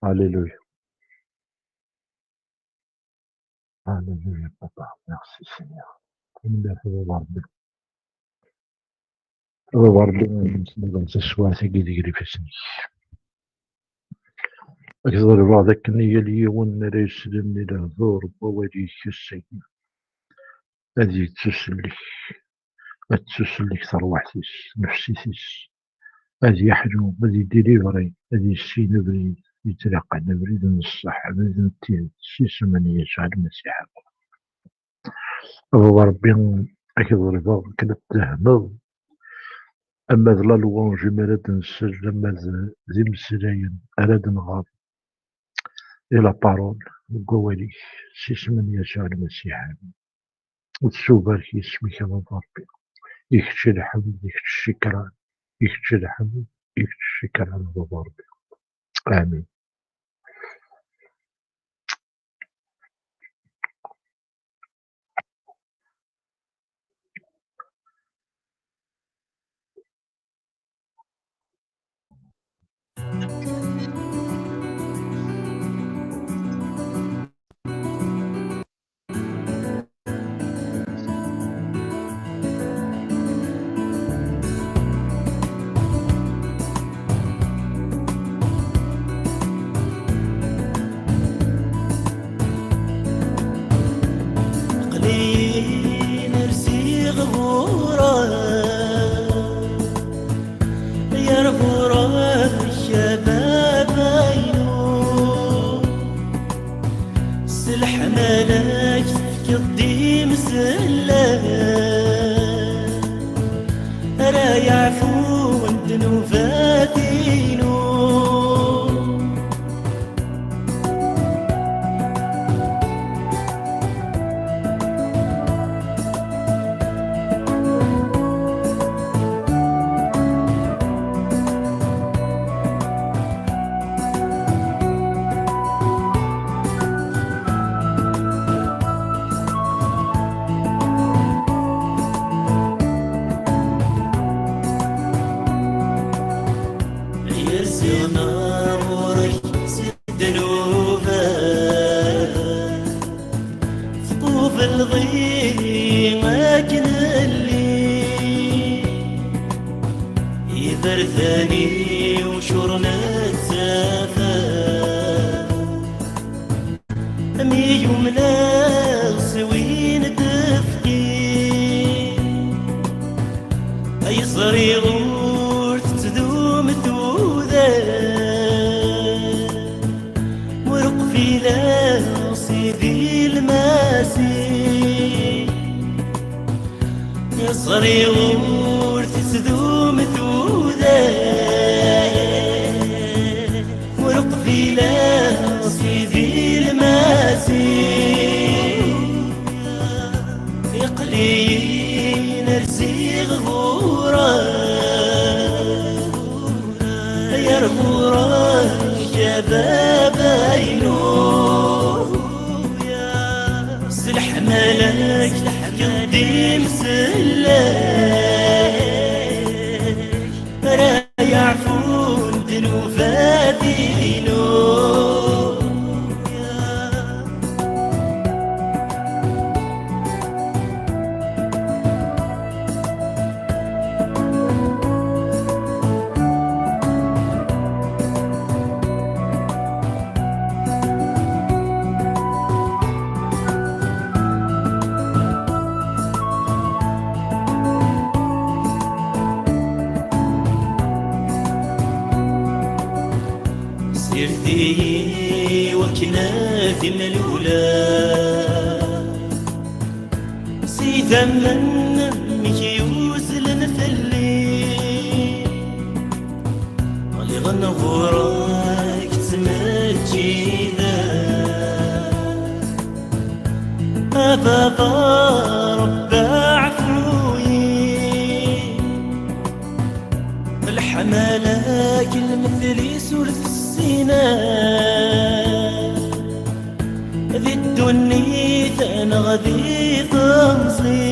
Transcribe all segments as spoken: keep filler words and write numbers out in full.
Alléluia. Alléluia, Papa. Merci, Seigneur. Tanemmirt a Baba Ṛebbi. A Baba Ṛebbi, ad nesmel taswiɛt-agi deg ifassen-ik. Ad k-ḍelbeɣ d akken i yal yiwen ara yeslen i lehdur n wawal-ik ass-agi, ad yettusellek, ad tettusellek terwiḥt-is, nnefsit-is, ad yeḥlu, ad yedilivri, ad yessin abrid yettlaqan, abrid n ṣṣeḥ, abrid n tidet, s isem n Yasuɛ Lmasiḥ. A Baba Ṛebbi, ad k-ḍelbeɣ akken ad tfehmeḍ ama d la louange imi ara d-nsel, ama d, d imeslayen ara d-nɣer, i la parole, deg wawal-ik, s isem n Yasuɛ Lmasiḥ. Nettubarek isem-ik a Baba Ṛebbi. I kečč i lḥemd, i kečč ccekran, i kečč i lḥemd, i kečč ccekran a Baba Ṛebbi. Amin. Aql-i rziɣ ɣur-k, yar ɣur-k a baba-inu. S leḥmala-k tefkiḍ-d imzellan ara yeɛfun ddnubat-inu. Yerziɣ ɣur-k s ddnubat, tqubleḍ-iyi akken lliɣ. Iberdan-iw curen ttafat, mi yumneɣ s win d-tefkiḍ. Ay ẓriɣ ur tettdum tudert, ur qbileɣ Sidi Lmasiḥ. Ay ẓriɣ ur tettdum tudert, ur qbileɣ Sidi Lmasiḥ. Iqliyen rziɣ ɣur-k, yar ɣur-k a baba-inu. S leḥmala-k tefkiḍ-d imsellek ara yeɛfun ddnubat-inu. Sired-iyi wakken ad imlula s idammen-nnek yuzlen fell-i. Ɣliɣ ɣur-k ttmeǧǧideɣ, a baba Ṛebbi ɛfu-yi. Leḥmala-k lmetl-is ur tessin ara di ddunit neɣ di temẓi.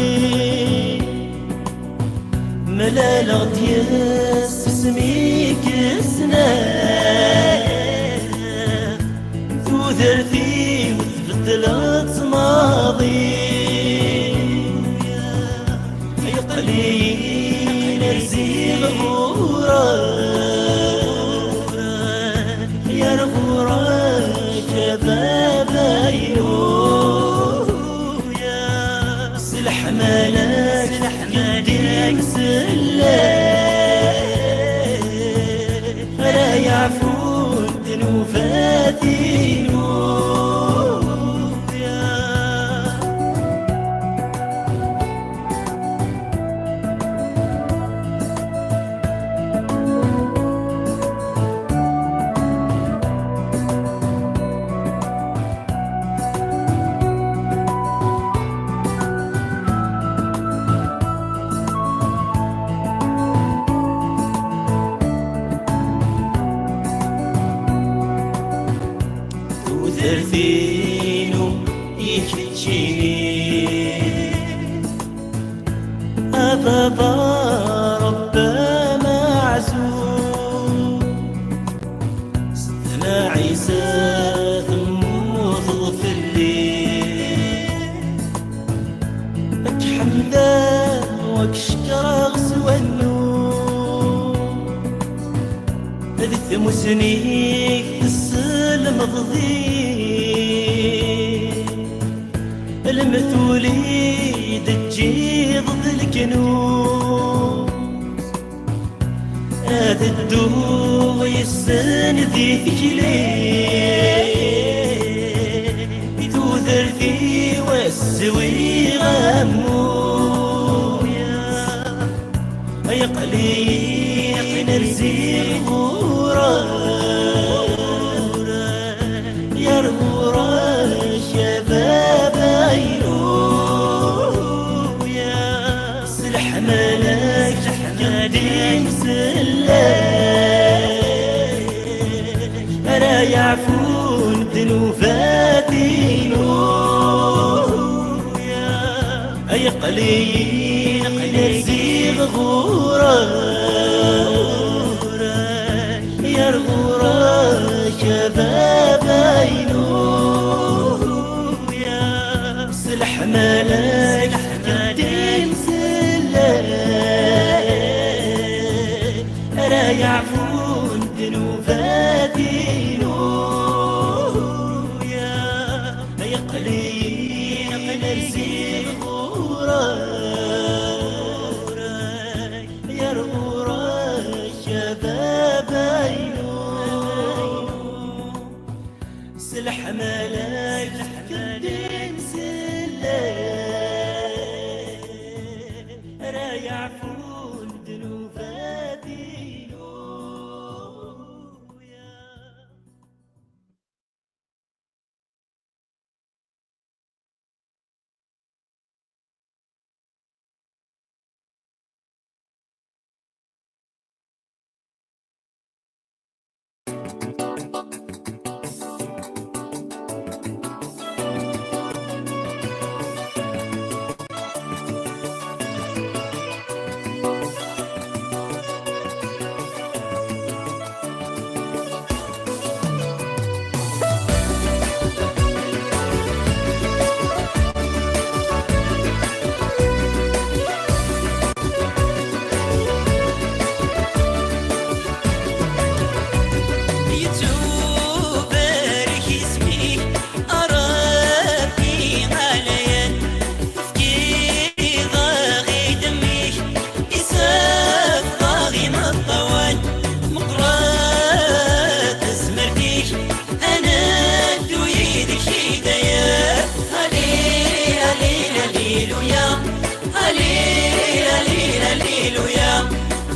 Mlaleɣ-d yes-s mi yesnan. Tudert-iw tbeddleḍ-tt maḍi. Yeqqel-iyi rziɣ ɣur-k, yar ɣur-k a baba-inu. S leḥmala-k, s leḥmala-k, s leḥmala-k, ara yeɛfun ddnubat-inu. Tudert-inu i keččini, a baba Ṛebbi ameɛzuz. Setna Ɛisa temmuteḍ fell-i, ad k-ḥemdeɣ u ad k-cekkreɣ s wannuz. Di tmussni-k tesselmeḍ-iyi, lmetul i d-teǧǧiḍ d leknuz. Ad dduɣ yes-sen di tikli, i tudert-iw ad swiɣ ammuya. Ay aql-iyi rziɣ ɣur-k, yar ɣur-k a baba-inu. S leḥmala-k, s leḥmala-k, s leḥmala-k, ara yeɛfun ddnubat-inu. Ay aql-iyi rziɣ ɣur-k, yar ɣur-k a baba-inu. S leḥmala-k, s leḥmala-k, ara yeɛfun ddnubat-inu. Ay aql-iyi rziɣ ɣur-k, yar ɣur-k a baba-inu. S leḥmala-k, s leḥmala-k, ara yeɛfun ddnubat-inu. Yettubarek isem-ik, a Ṛebbi ɛlayen, tefkiḍ-aɣ-id mmi-k, iseffeɣ-aɣ imeṭṭawen, meqqret tezmert-ik, ad neddu yid-k i dayem. Halil, halil, haliluya. Halil, halil, haliluya.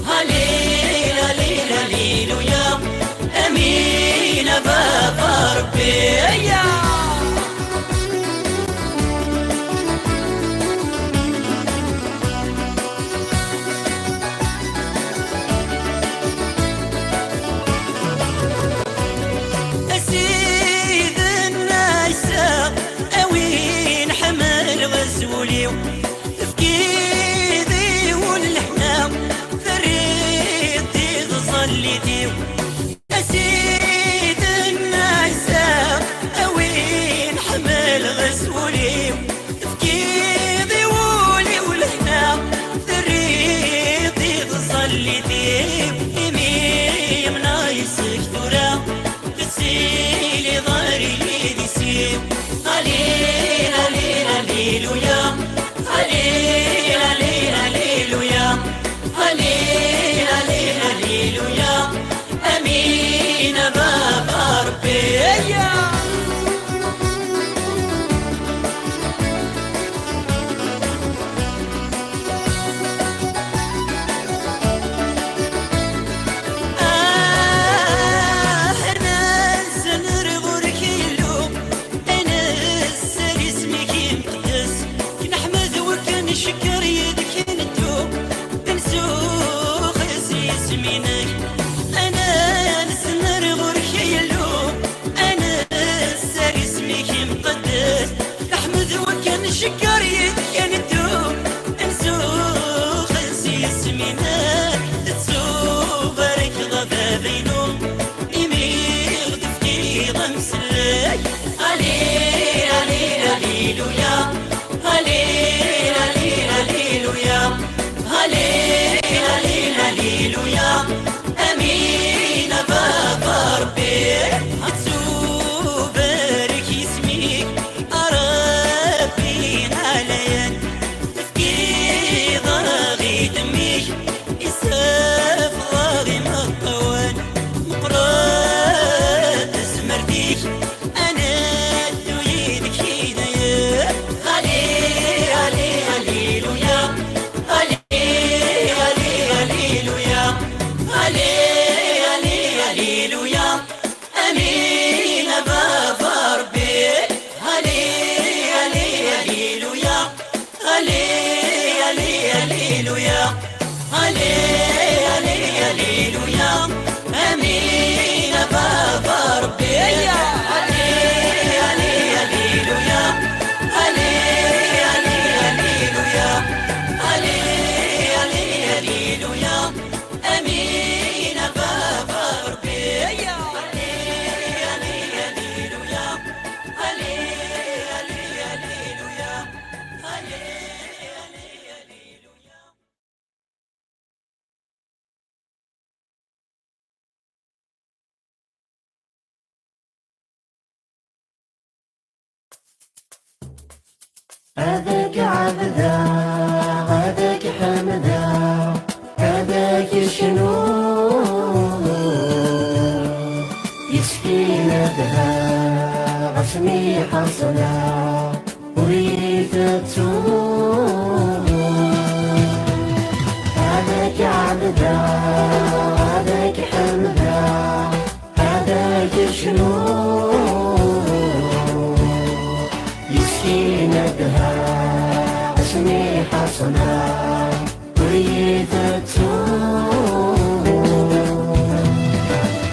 Halil, halil, haliluya. Amin, a baba Ṛebbi. Ayya! A Sidna Ɛisa, a win ḥemmleɣ s wul-iw, tefkiḍ-i wul leḥna, terriḍ-i tẓallit-iw. A Sidna Ɛisa, a Tefkiḍ i wul-iw lehna, terriḍ i tẓallit-iw, imi yemneɣ yes-k tura, tettiliḍ ar yidis-iw. Allil, allil, alliluya. Allil, allil, alliluya. Allil, allil, alliluya. Amin a baba Rebbi. Ayya! Ah, nerza nri ɣur-k ay Illu, ay nessali isem-ik imqeddes, neḥmed-k, ncekkeṛ yid-k neddu, nsuxes isem-inek. Ay nerza nri ɣur-k ay Illu, ay nessali isem-ik imqeddes, neḥmed-k, ncekkeṛ yid-k neddu, nsuxes isem-inek. Tettubarkeḍ a baba-inu, imi ɣ-d-tefkiḍ amsellek. Allil, allil, alliluya. Allil, allil, alliluya. Allil, allil, alliluya. Amin a baba Rebbi. Ad tubarek isem-ik, a Rebbi ɛlayen. Tefkiḍ-aɣ i dmi-k, isafeḍ-aɣ imeṭṭawen. Meqqret tezmert-ik, ad neddu yid-k i dayem. Allil, allil, alliluya. Allil, allil, alliluya. Allil, allil, alliluya. Amin a baba Rebbi. Allil, allil, alliluya. Allil, allil, alliluya. Allil, allil, alliluya. Amin a baba Rebbi. Allil, allil, alliluya. Allil, allil, alliluya. Allil, allil, alliluya. Amin a baba Rebbi. Allil, allil, alliluya. Allil, allil, alliluya. Allil, allil, alliluya. Ad k-ɛebdeɣ, ad k-ḥemdeɣ, ad k-cnuɣ. Yes-k i nedheɣ asmi ḥeṣleɣ, ur iyi-tettuɣ. Ad k-ɛebdeɣ, ad k-ḥemdeɣ, ad k-cnuɣ. Yes-k i nedheɣ asmi ḥeṣleɣ, ur iyi-tettuɣ.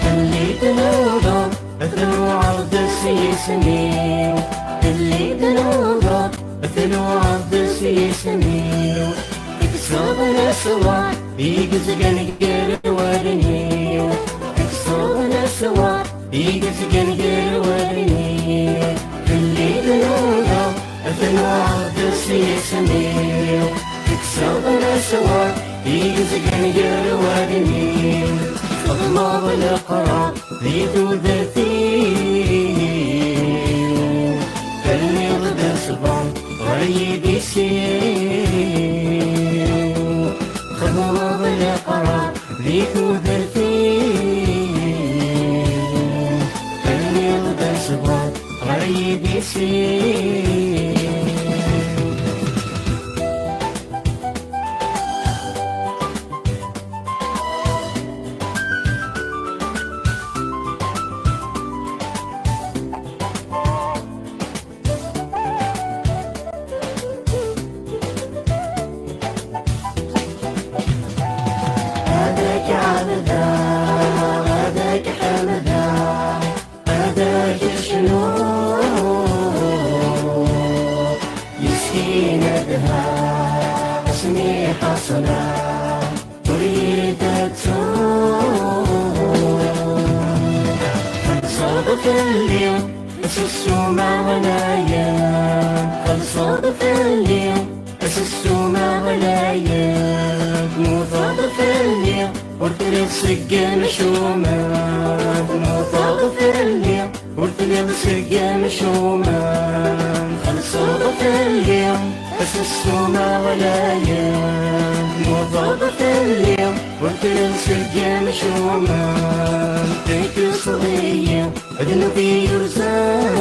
Telli tnudaḍ, tnuɛeḍ s yisem-iw. Telli tnudaḍ, tnuɛeḍ s yisem-iw. Teksuḍ leswar i yezgan gar wallen-iw. Teksuḍ leswar i yezgan gar wallen-iw. Telli tnudaḍ, tnuɛeḍ s yisem-iw. Teksuḍ leswar i yezgan gar wallen-iw. Txedmeḍ leqrar di tudert-iw. Terniḍ-d ṣṣber ɣer yidis-iw. Txedmeḍ leqrar di tudert-iw. Terniḍ-d ṣṣber ɣer yidis-iw. Ad k-ɛebdeɣ, ad k-ḥemdeɣ, ad k-cnuɣ. Yes-k i nedheɣ asmi ḥeṣleɣ, ur iyi-tettuɣ. Teṭṭseḍ fell-i s ssuma ɣlayen, seg imcumen, temmuteḍ fell-i, ur telliḍ seg imcumen, txellṣeḍ fell-i, asusum ɣlayen, temmuteḍ fell-i, ur telliḍ seg imcumen, tekkseḍ-iyi ddnub yurzan,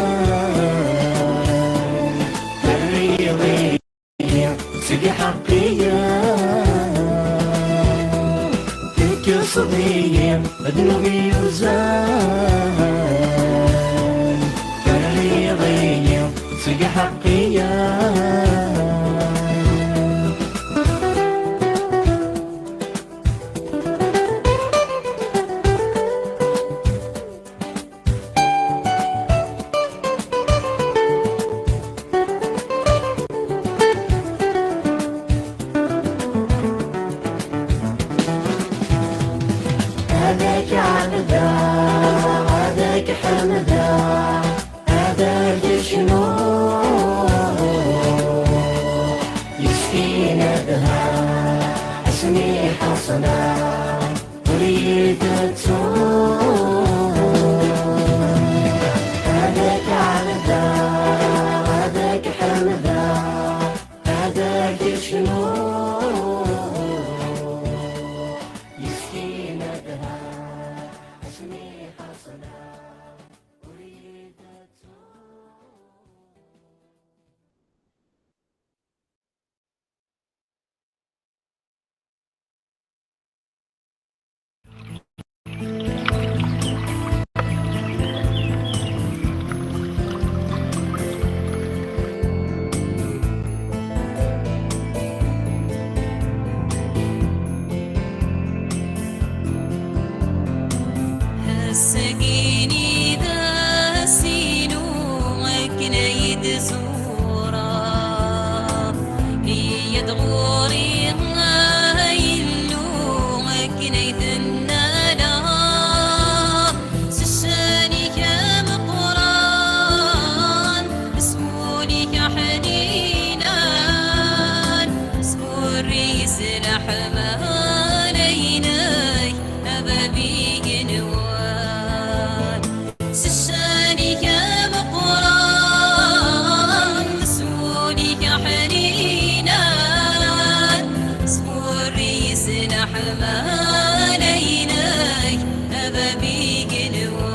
terriḍ-iyi seg ḥeqqi-ya, tekkseḍ-iyi ddnub yurzan, terriḍ-iyi seg ḥeqqi-ya. Ad k-ɛebdeɣ, ad k-ḥemdeɣ, ad k-cnuɣ, yeskin ad ha asmi ḥeṣleɣ. Ur iyi-tettuḍ. Ad k-ɛebdeɣ, ad k-ḥemdeɣ, ad k-cnuɣ, yeskin ad ha asmi ḥeṣleɣ. Ur iyi-tettuḍ. Ass-agi d ass-inu akken ay d-ẓureɣ, iyya-d ɣur-i ay Illu akken ay t-nnaleɣ. S ccan-ik ameqqran, s wul-ik aḥninan, s wurri-s leḥmala-inek, a bab igenwan. S ccan-ik ameqqran, s wul-ik aḥninan, s wurri-s leḥmala-inek, a bab igenwan.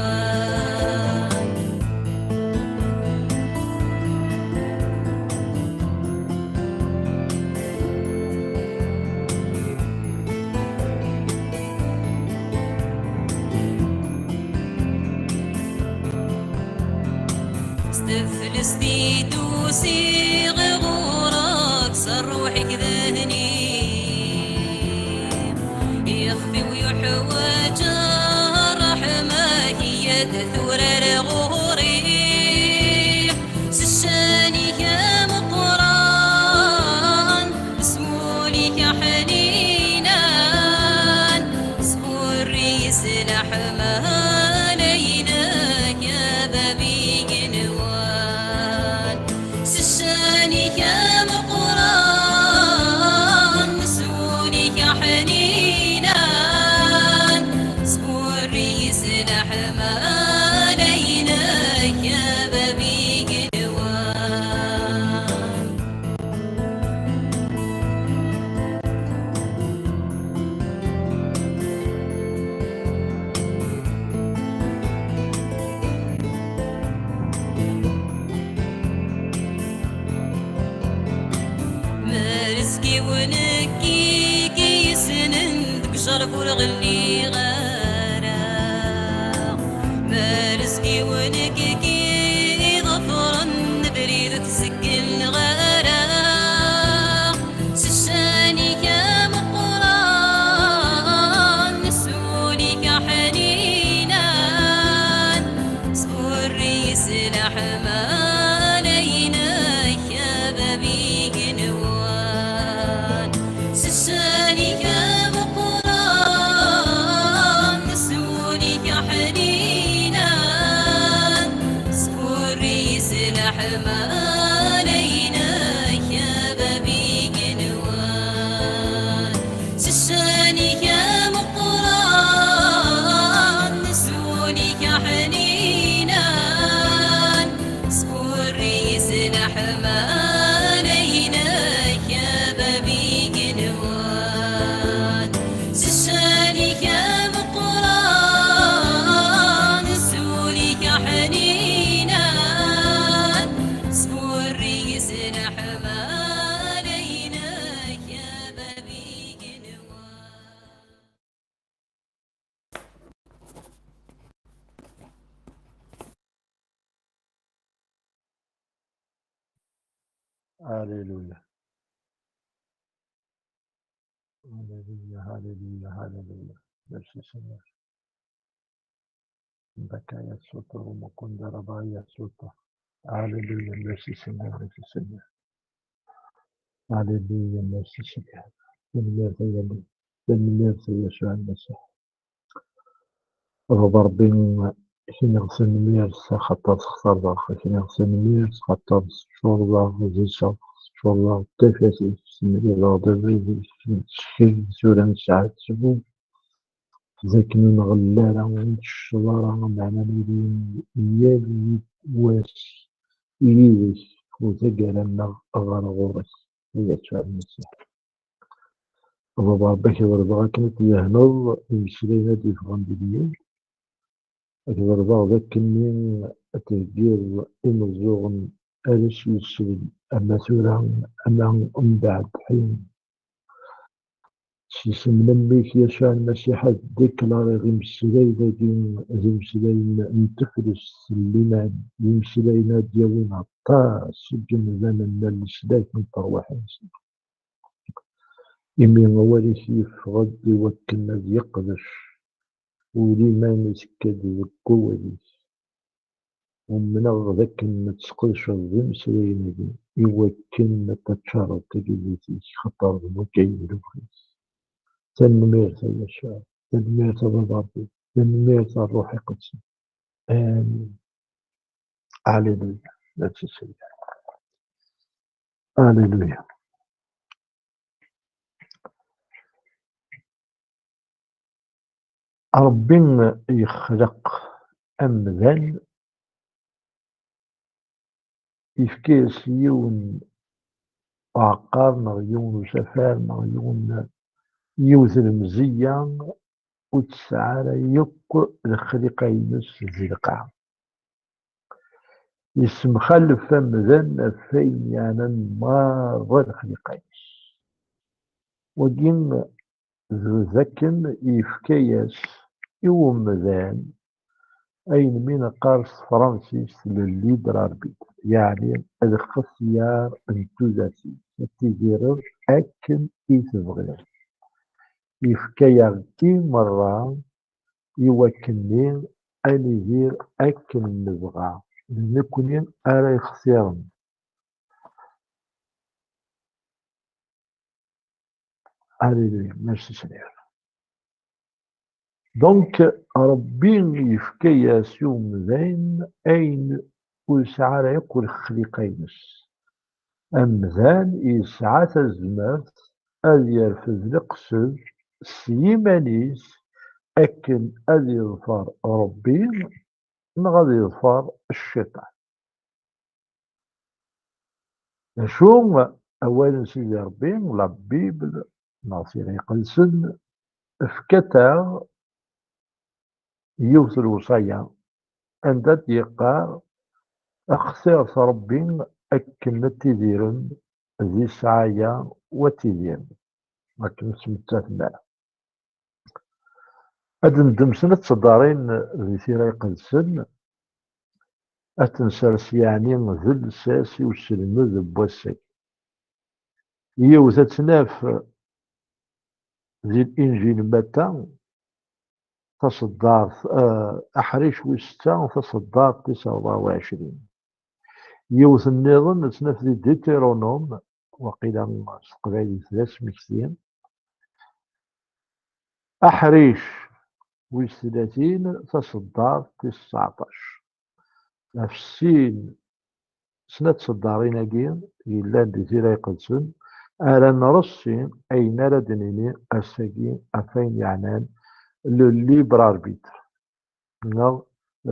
S teflest i d-usiɣ ɣur-k, s ṛṛuḥ-ik d ahni. Ixef-iw yuḥwaǧ ṛṛeḥma-k, iyya-d tura ar ɣur-i. S ccan-ik ameqqran, s wul-ik aḥninan, s wurri-s leḥmala-inek, a bab igenwan. S ccan-ik ameqqran, s wul-ik aḥninan, s wurri-s leḥmala-inek, a bab igenwan. Merezgiw nekk i k-yessnen, deg ujerreb ur ɣelliɣ ara. Merezgiw nekk i k-iḍefren, abrid ur t-zegleɣ ara. S ccan-ik ameqqran, s wul-ik aḥninan, s wurri-s leḥmala-inek, a bab igenwan. S ccan-ik ameqqran, s wul-ik aḥninan, S leḥmala-inek a bab igenwan. Alléluia. Alléluia, alléluia, alléluia. Merci Seigneur. Bakaya soto, Mukunda Rabaya soto. Alléluia, merci Seigneur, merci Seigneur. Alléluia, merci Seigneur. Tanemmirt ay Rebbi. Tanemmirt ay Yasuɛ Lmasiḥ. A Baba Ṛebbi, ak-iniɣ tanemmirt axaṭer textareḍ-aɣ, ak-iniɣ tanemmirt axaṭer teččureḍ-aɣ d iseɣ, teččureḍ-aɣ d tafat-ik, temlileḍ-aɣ d abrid-ik, nettkel tura nesɛa ttbut, d akken ur nɣell ara, ur nettecceḍ ara, meɛna nili yal wass yid-k, u taggara-nneɣ ɣer ɣur-k, ay Yasuɛ Lmasiḥ. A Baba Ṛebbi, ak-ḍelbeɣ akken ad d-tdehneḍ imeslayen ad d-yeffɣen deg-i, ak-ḍelbeɣ d akken ad d-theggiḍ imeẓẓuɣen ara s-yeslen, ama tura, ama mbeɛd ḥin. S yisem n Mmi-k, Yasuɛ Lmasiḥ, ad deklariɣ imeslayen-agi d imeslayen n teflest, n liman, d imeslayen ad d-yawin aṭas seg yimdanen ar leslak n terwiḥin-nsen. Imi awal-ik yeffeɣ-d i wakken ad yeqdec, u liman itekka-d deg wawal-ik. Umneɣ d akken ad tesqedceḍ imeslayen-agi i wakken ad taččareḍ tagellidt-ik, xaṭer d nekk ay d lebɣi-k. Tanemmirt a Yasuɛ, tanemmirt a Baba Ṛebbi, tanemmirt a Ṛṛuḥ Iqedsen. Amin. Alléluia. Merci Seigneur. Alléluia. Ṛebbi yexleq amdan, yefka-yas yiwen uɛeqqar neɣ yiwen usafar neɣ yiwen, yiwet lemzeyya ur tesɛi ara yakk lexliqa-ines di lqaɛa. Yessemxalef amdan ɣef wayen yeɛnan merra lexliqa-ines. Wagi d, d akken yefka-yas i umdan ayen mi neqqar s tefransist le libre arbitre, yeɛni lxetyar n tudert-ik, ad tidireḍ akken i tebɣiḍ. Yefka-yaɣ-d i merra i wakken-nni ad nidir akken nebɣa, d nekkni ara ixtiren. Alléluia, merci Seigneur. Donc, Ṛebbi yefka-yas i umdan ayen ur yesɛi ara yakk lexliqa-ines. Amdan yesɛa tazmert ad yerfed leqsed s yiman-is akken ad yeḍfer Ṛebbi neɣ ad yeḍfer cciṭan. D acu awal n Sidi Ṛebbi, la Bible, neɣ Tira Iqedsen, fkant-aɣ yiwet n lewṣaya anda d-yeqqar, xtiret Ṛebbi akken ad tidirem di ssɛaya u ad tidirem, akken ur tettmettatem ara. Ad neddem snat tseddarin di Tira Iqedsen, ad ten-nsers yeɛni d lsas i uselmed n wass-agi. Yiwet ad tt-naf di Linjil n Matta, taṣeddart, eh, aḥric wis setta, taṣeddart tis ṛebɛa u ɛecrin. Yiwet nniḍen ad tt-naf di Diṭiṛunum, waqila s teqbaylit d asmekti. Aḥric wis tlatin, taṣeddart tis tseɛṭac. Ɣef sin, snat tseddarin-agi yellan di Tira Iqedsen, ara nressi ayen ara d-nini ass-agi ɣef wayen yeɛnan le libre arbitre, neɣ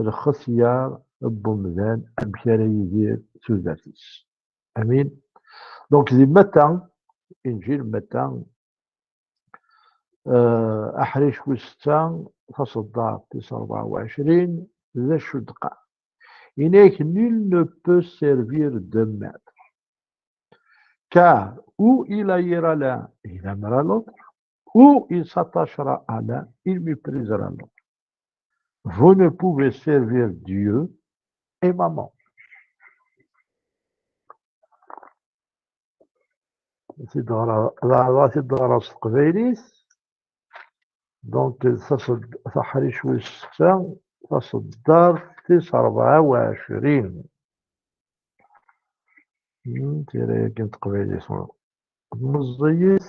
lxetyar n umdan amek ara yidir tudert-is. Amin. Donc, di Matta, Injil Matta, eh, aḥric wis setta, taṣeddart tis ṛebɛa u ɛecrin, d acu d-qqar? Yenna-yak, nul ne peut servir deux maîtres. Car ou il haïra l'un, il aimera l'autre, ou il s'attachera à l'un, il méprisera l'autre. Vous ne pouvez servir Dieu et maman. Ad t-id-ɣreɣ, ad t-id-ɣreɣ s teqbaylit. Donc, taṣed-, taḥrict wis setta, taṣeddart tis rebɛa u ɛecrin. Hmm, tira-agi n teqbaylit meẓẓiyet.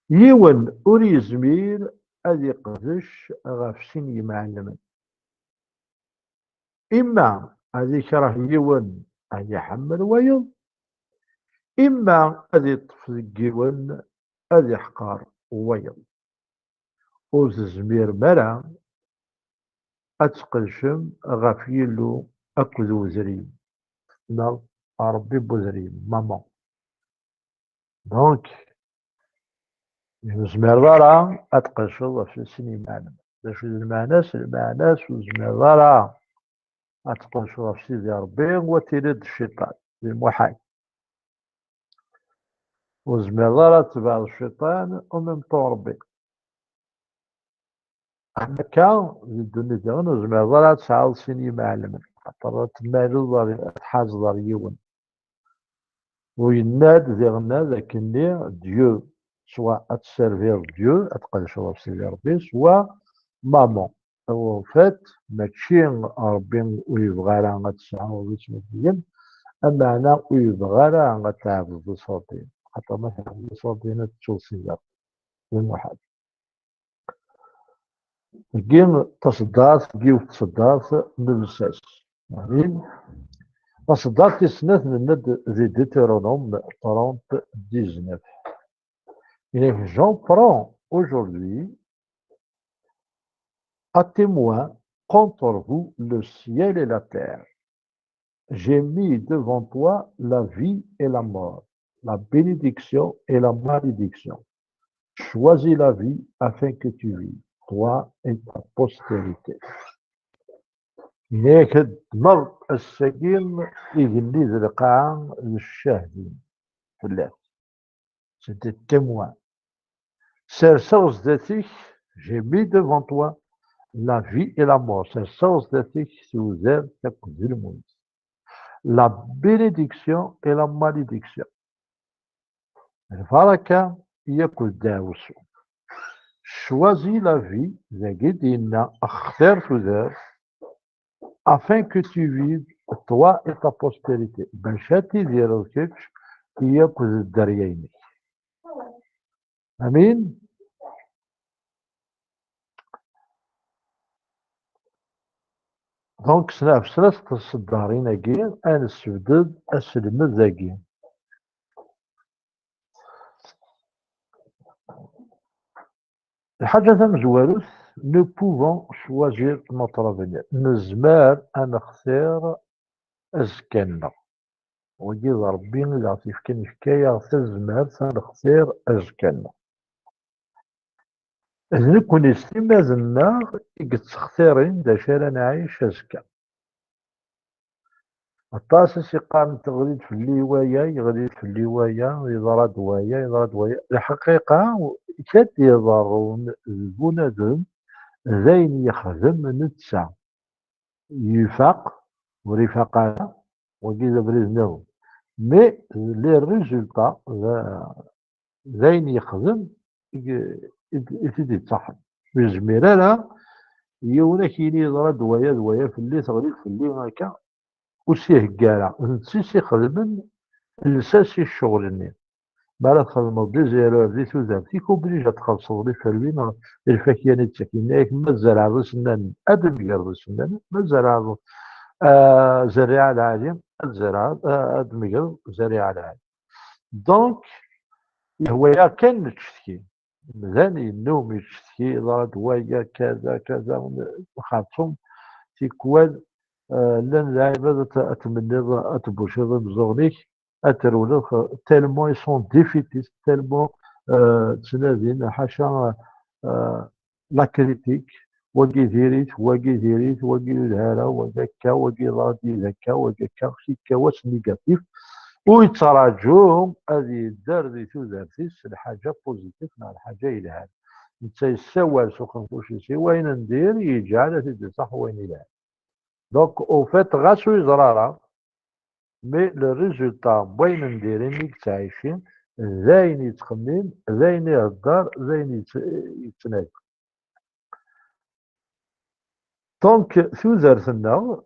Yiwen ur yezmir ad iqdec ɣef sin yimɛellmen. Imma ad ikreh yiwen, ad iḥemmel wayeḍ, imma ad iṭṭef deg yiwen, ad iḥqer wayeḍ. Ur tezmirem ara ad tqedcem ɣef Yillu akked wedrim, neɣ Ṛebbi n wedrim, maman. Donc, ur tezmireḍ ara ad tqedceḍ ɣef sin yimɛellmen. D acu d lmeɛna-s? Lmeɛna-s, ur tezmireḍ ara ad tqedceḍ ɣef Sidi Ṛebbi, wa tiliḍ d cciṭan, d lmuḥal. Ur tezmireḍ ara ad tebɛeḍ cciṭan, en même temps Ṛebbi. Am akka, di ddunit diɣen, ur tezmireḍ ara ad tesɛuḍ sin yimɛellmen, xaṭer ad temmaleḍ ar, ad tḥazeḍ ar yiwen. U yenna-d diɣen ad akken-nni Dieu, soit ad tesserviḍ Dieu, ad tqedceḍ ɣef Sidi Ṛebbi, soit maman. En fait, mačči Ṛebbi ur yebɣi ara ad tesɛuḍ iṣurdiyen, ameɛna ur yebɣi ara ad tɛebdeḍ iṣurdiyen. Xaṭer ma tɛebdeḍ iṣurdiyen, ad tettuḍ Sidi Ṛebbi. D lmuḥal. Dagi taṣeddart, deg yiwet tṣeddart n lsas. Amin. Taṣeddart tis snat, nenna-d di Deutéronome trente dix-neuf. Et j'en prends aujourd'hui à témoin contre vous le ciel et la terre. J'ai mis devant toi la vie et la mort, la bénédiction et la malédiction. Choisis la vie afin que tu vives, toi et ta postérité. Yenna-yak ad ddmeɣ ass-agi igenni d lqaɛa d ccahd-im fell-ak. C'était témoin. Serseɣ zdat-k, j'ai mis devant toi la vie et la mort. Serseɣ zdat-k tudert akked lmut. La bénédiction et la malédiction. Lbaraka yakk d ddeɛwessu. Choisis la vie, dagi d-yenna xtir tudert, afin que tu vives, toi et ta postérité. Bac ad tidireḍ kečč yakk d dderya-inek. Amin. Donc, snat, snat tṣeddarin-agi, ad nessebded aselmed-agi. Lḥaǧa tamezwarut, nous pouvons choisir notre avenir. Nezmer ad nextir azekka-nneɣ. Wagi d Ṛebbi i d aɣ-t-ifkan, ifka-yaɣ tazmert ad nextir azekka-nneɣ. D nekkni s timmad-nneɣ i yettextirin d acu ara nɛic azekka. Aṭas i s-iqqaren, teɣli-d fell-i waya, yeɣli-d fell-i waya, yeḍra-d waya, yeḍra-d waya. Lḥaqiqa, i d-iḍerrun d bunadem, d ayen yexdem netta. Ifaq, ur ifaq ara, wagi d abrid nniḍen. Mais les résultats, d, d ayen yexdem i, i, i t-id-yettaxen. Ur yezmir ara yiwen ad k-yini yeḍra-d waya d waya fell-i, teɣli-d fell-i akka. Ur s-ihegga ara. D netta i s-ixedmen lsas i ccɣel-nni. Mi ara txedmeḍ des erreurs di tudert-ik, oblige ad txellṣeḍ les fruits neɣ lfakya-nni d-ttaken. Yenna-yak, ma tzerɛeḍ isennanen, ad d-tmegreḍ isennanen. Ma tzerɛeḍ, ah, zerriɛa lɛali, ad tzerɛeḍ, ah, ad d-tmegreḍ zerriɛa lɛali. Donc, yehwa-yaɣ kan nettcetki. Amdan yennum yettcetki, yeḍra-d waya, kaza, kaza, xerṣum tikwal, eh, llan lɛibad ad t-, ad tmenniḍ, ad tbuciḍ imeẓẓuɣen-ik, ad trewleḍ, tellement ils sont défaitistes, tellement, eh, ttnadin, ḥaca, eh, la critique, wagi diri-t, wagi diri-t, wagi ur yelha ara, wagi akka, wagi yeḍra-d yid akka, wagi akka, yekka wass négatif. Ur yettraǧu ad yedder di tudert-is s lḥaǧa positif neɣ lḥaǧa yelhan. Netta yessawal s uxenfuc-is i wayen n dir, yeǧɛel ad t-id-iṣaḥ wayen yelhan. Donc, au fait, ɣas ur yeẓra ara, mais le résultat n wayen n dir imi yettɛici, d ayen yettxemmim, d ayen ihedder, d ayen yett-, yettnadi. Donc, tudert-nneɣ,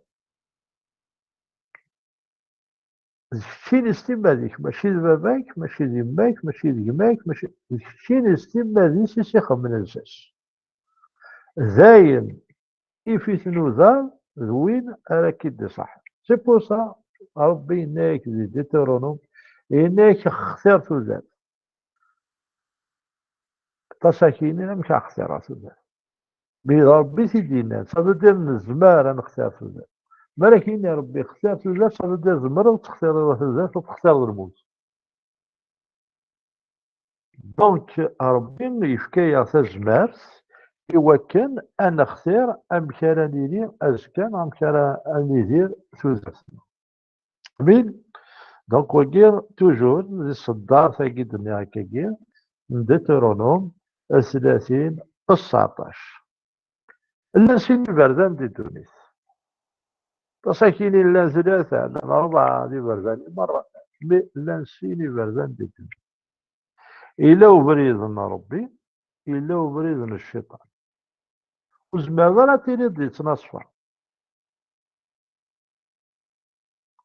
d keččini s timmad-ik, mačči d baba-k, mačči d yemma-k, mačči d gma-k, mačči d keččini s timmad-is i s-ixemmen lsas. D ayen if i tnuda d win ara k-id-iṣaḥen. C'est pour ça, Ṛebbi yenna-yak di Deutéronome, yenna-yak xtir tudert. Aṭas akini amek ad xtireɣ tudert. Mi d Ṛebbi i t-id-yennan, ça veut dire nezmer ad nextir tudert. Mi ara k-yini Ṛebbi xtir tudert, ça veut dire tzemreḍ ad textireḍ tudert, ad textireḍ lmut. Donc, Ṛebbi yefka-yaɣ tazmert i wakken ad nextir amek ara nili azekka, amek ara nidir tudert. Amin. Donc, wagi, toujours, di tseddart-agi d-nniɣ akkagi, n Deutéronome, tlatin, tseɛṭac. Llan sin iberdan di ddunit. Aṭas akini llan tlata, llan ṛebɛa d iberdan i merra. Mais llan sin iberdan di ddunit. Yella ubrid n Ṛebbi, yella ubrid n cciṭan. Ur tezmireḍ ara ad tiliḍ di ttnaṣfa.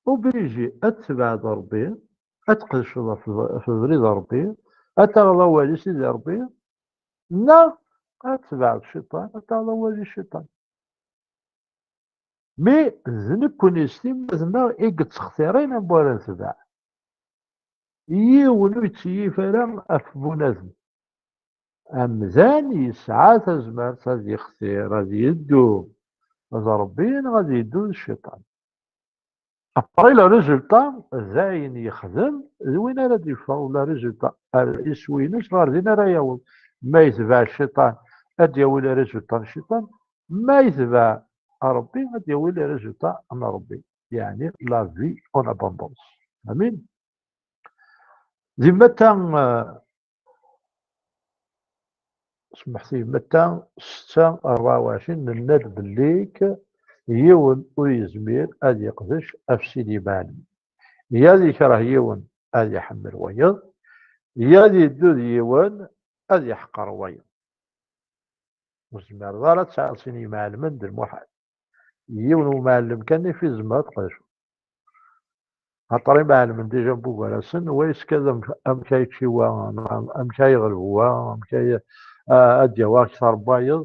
Obligé ad tebɛeḍ Ṛebbi, ad tqedceḍ ɣef, ɣef ubrid n Ṛebbi, ad taɣeḍ awal i Sidi Ṛebbi, neɣ ad tebɛeḍ cciṭan, ad taɣeḍ awal i cciṭan. Mi d nekkni s timmad-nneɣ i yettextirin anwa ara netbeɛ. Yiwen ur yettkeyyif ara ɣef bunadem. Amdan yesɛa tazmert ad yextir, ad yeddu d Ṛebbi neɣ ad yeddu d cciṭan. Après le résultat, d ayen yexdem, d win ara d-yeffeɣ le résultat. Ar iswi-ines ɣer din ara yaweḍ. Ma yetbeɛ cciṭan, ad d-yawi le résultat n cciṭan. Ma yetbeɛ Ṛebbi, ad d-yawi le résultat n Ṛebbi. Yeɛni la vie en abondance. Amin. Di Matta, eh, smeḥt-iyi, Matta setta rebɛa u ɛecrin, nenna-d belli k-, yiwen ur yezmir ad yeqdec ɣef sin imaɛlem. Ya ad yekreh yiwen ad iḥemmel wayeḍ, ya ad yeddu d yiwen ad yeḥqer wayeḍ. Ur tezmireḍ ara ad tesɛiḍ sin imaɛlemen, d lmuḥal. Yiwen umɛellem kan i fi tzemreḍ ad tqedceḍ. Axaṭer imɛelmen déjà mbugar-asen, wa yeskad amek, amek ay yečči wa, neɣ amek ay yeɣleb wa, amek ay, a-, ad d-yawi akteṛ n wayeḍ.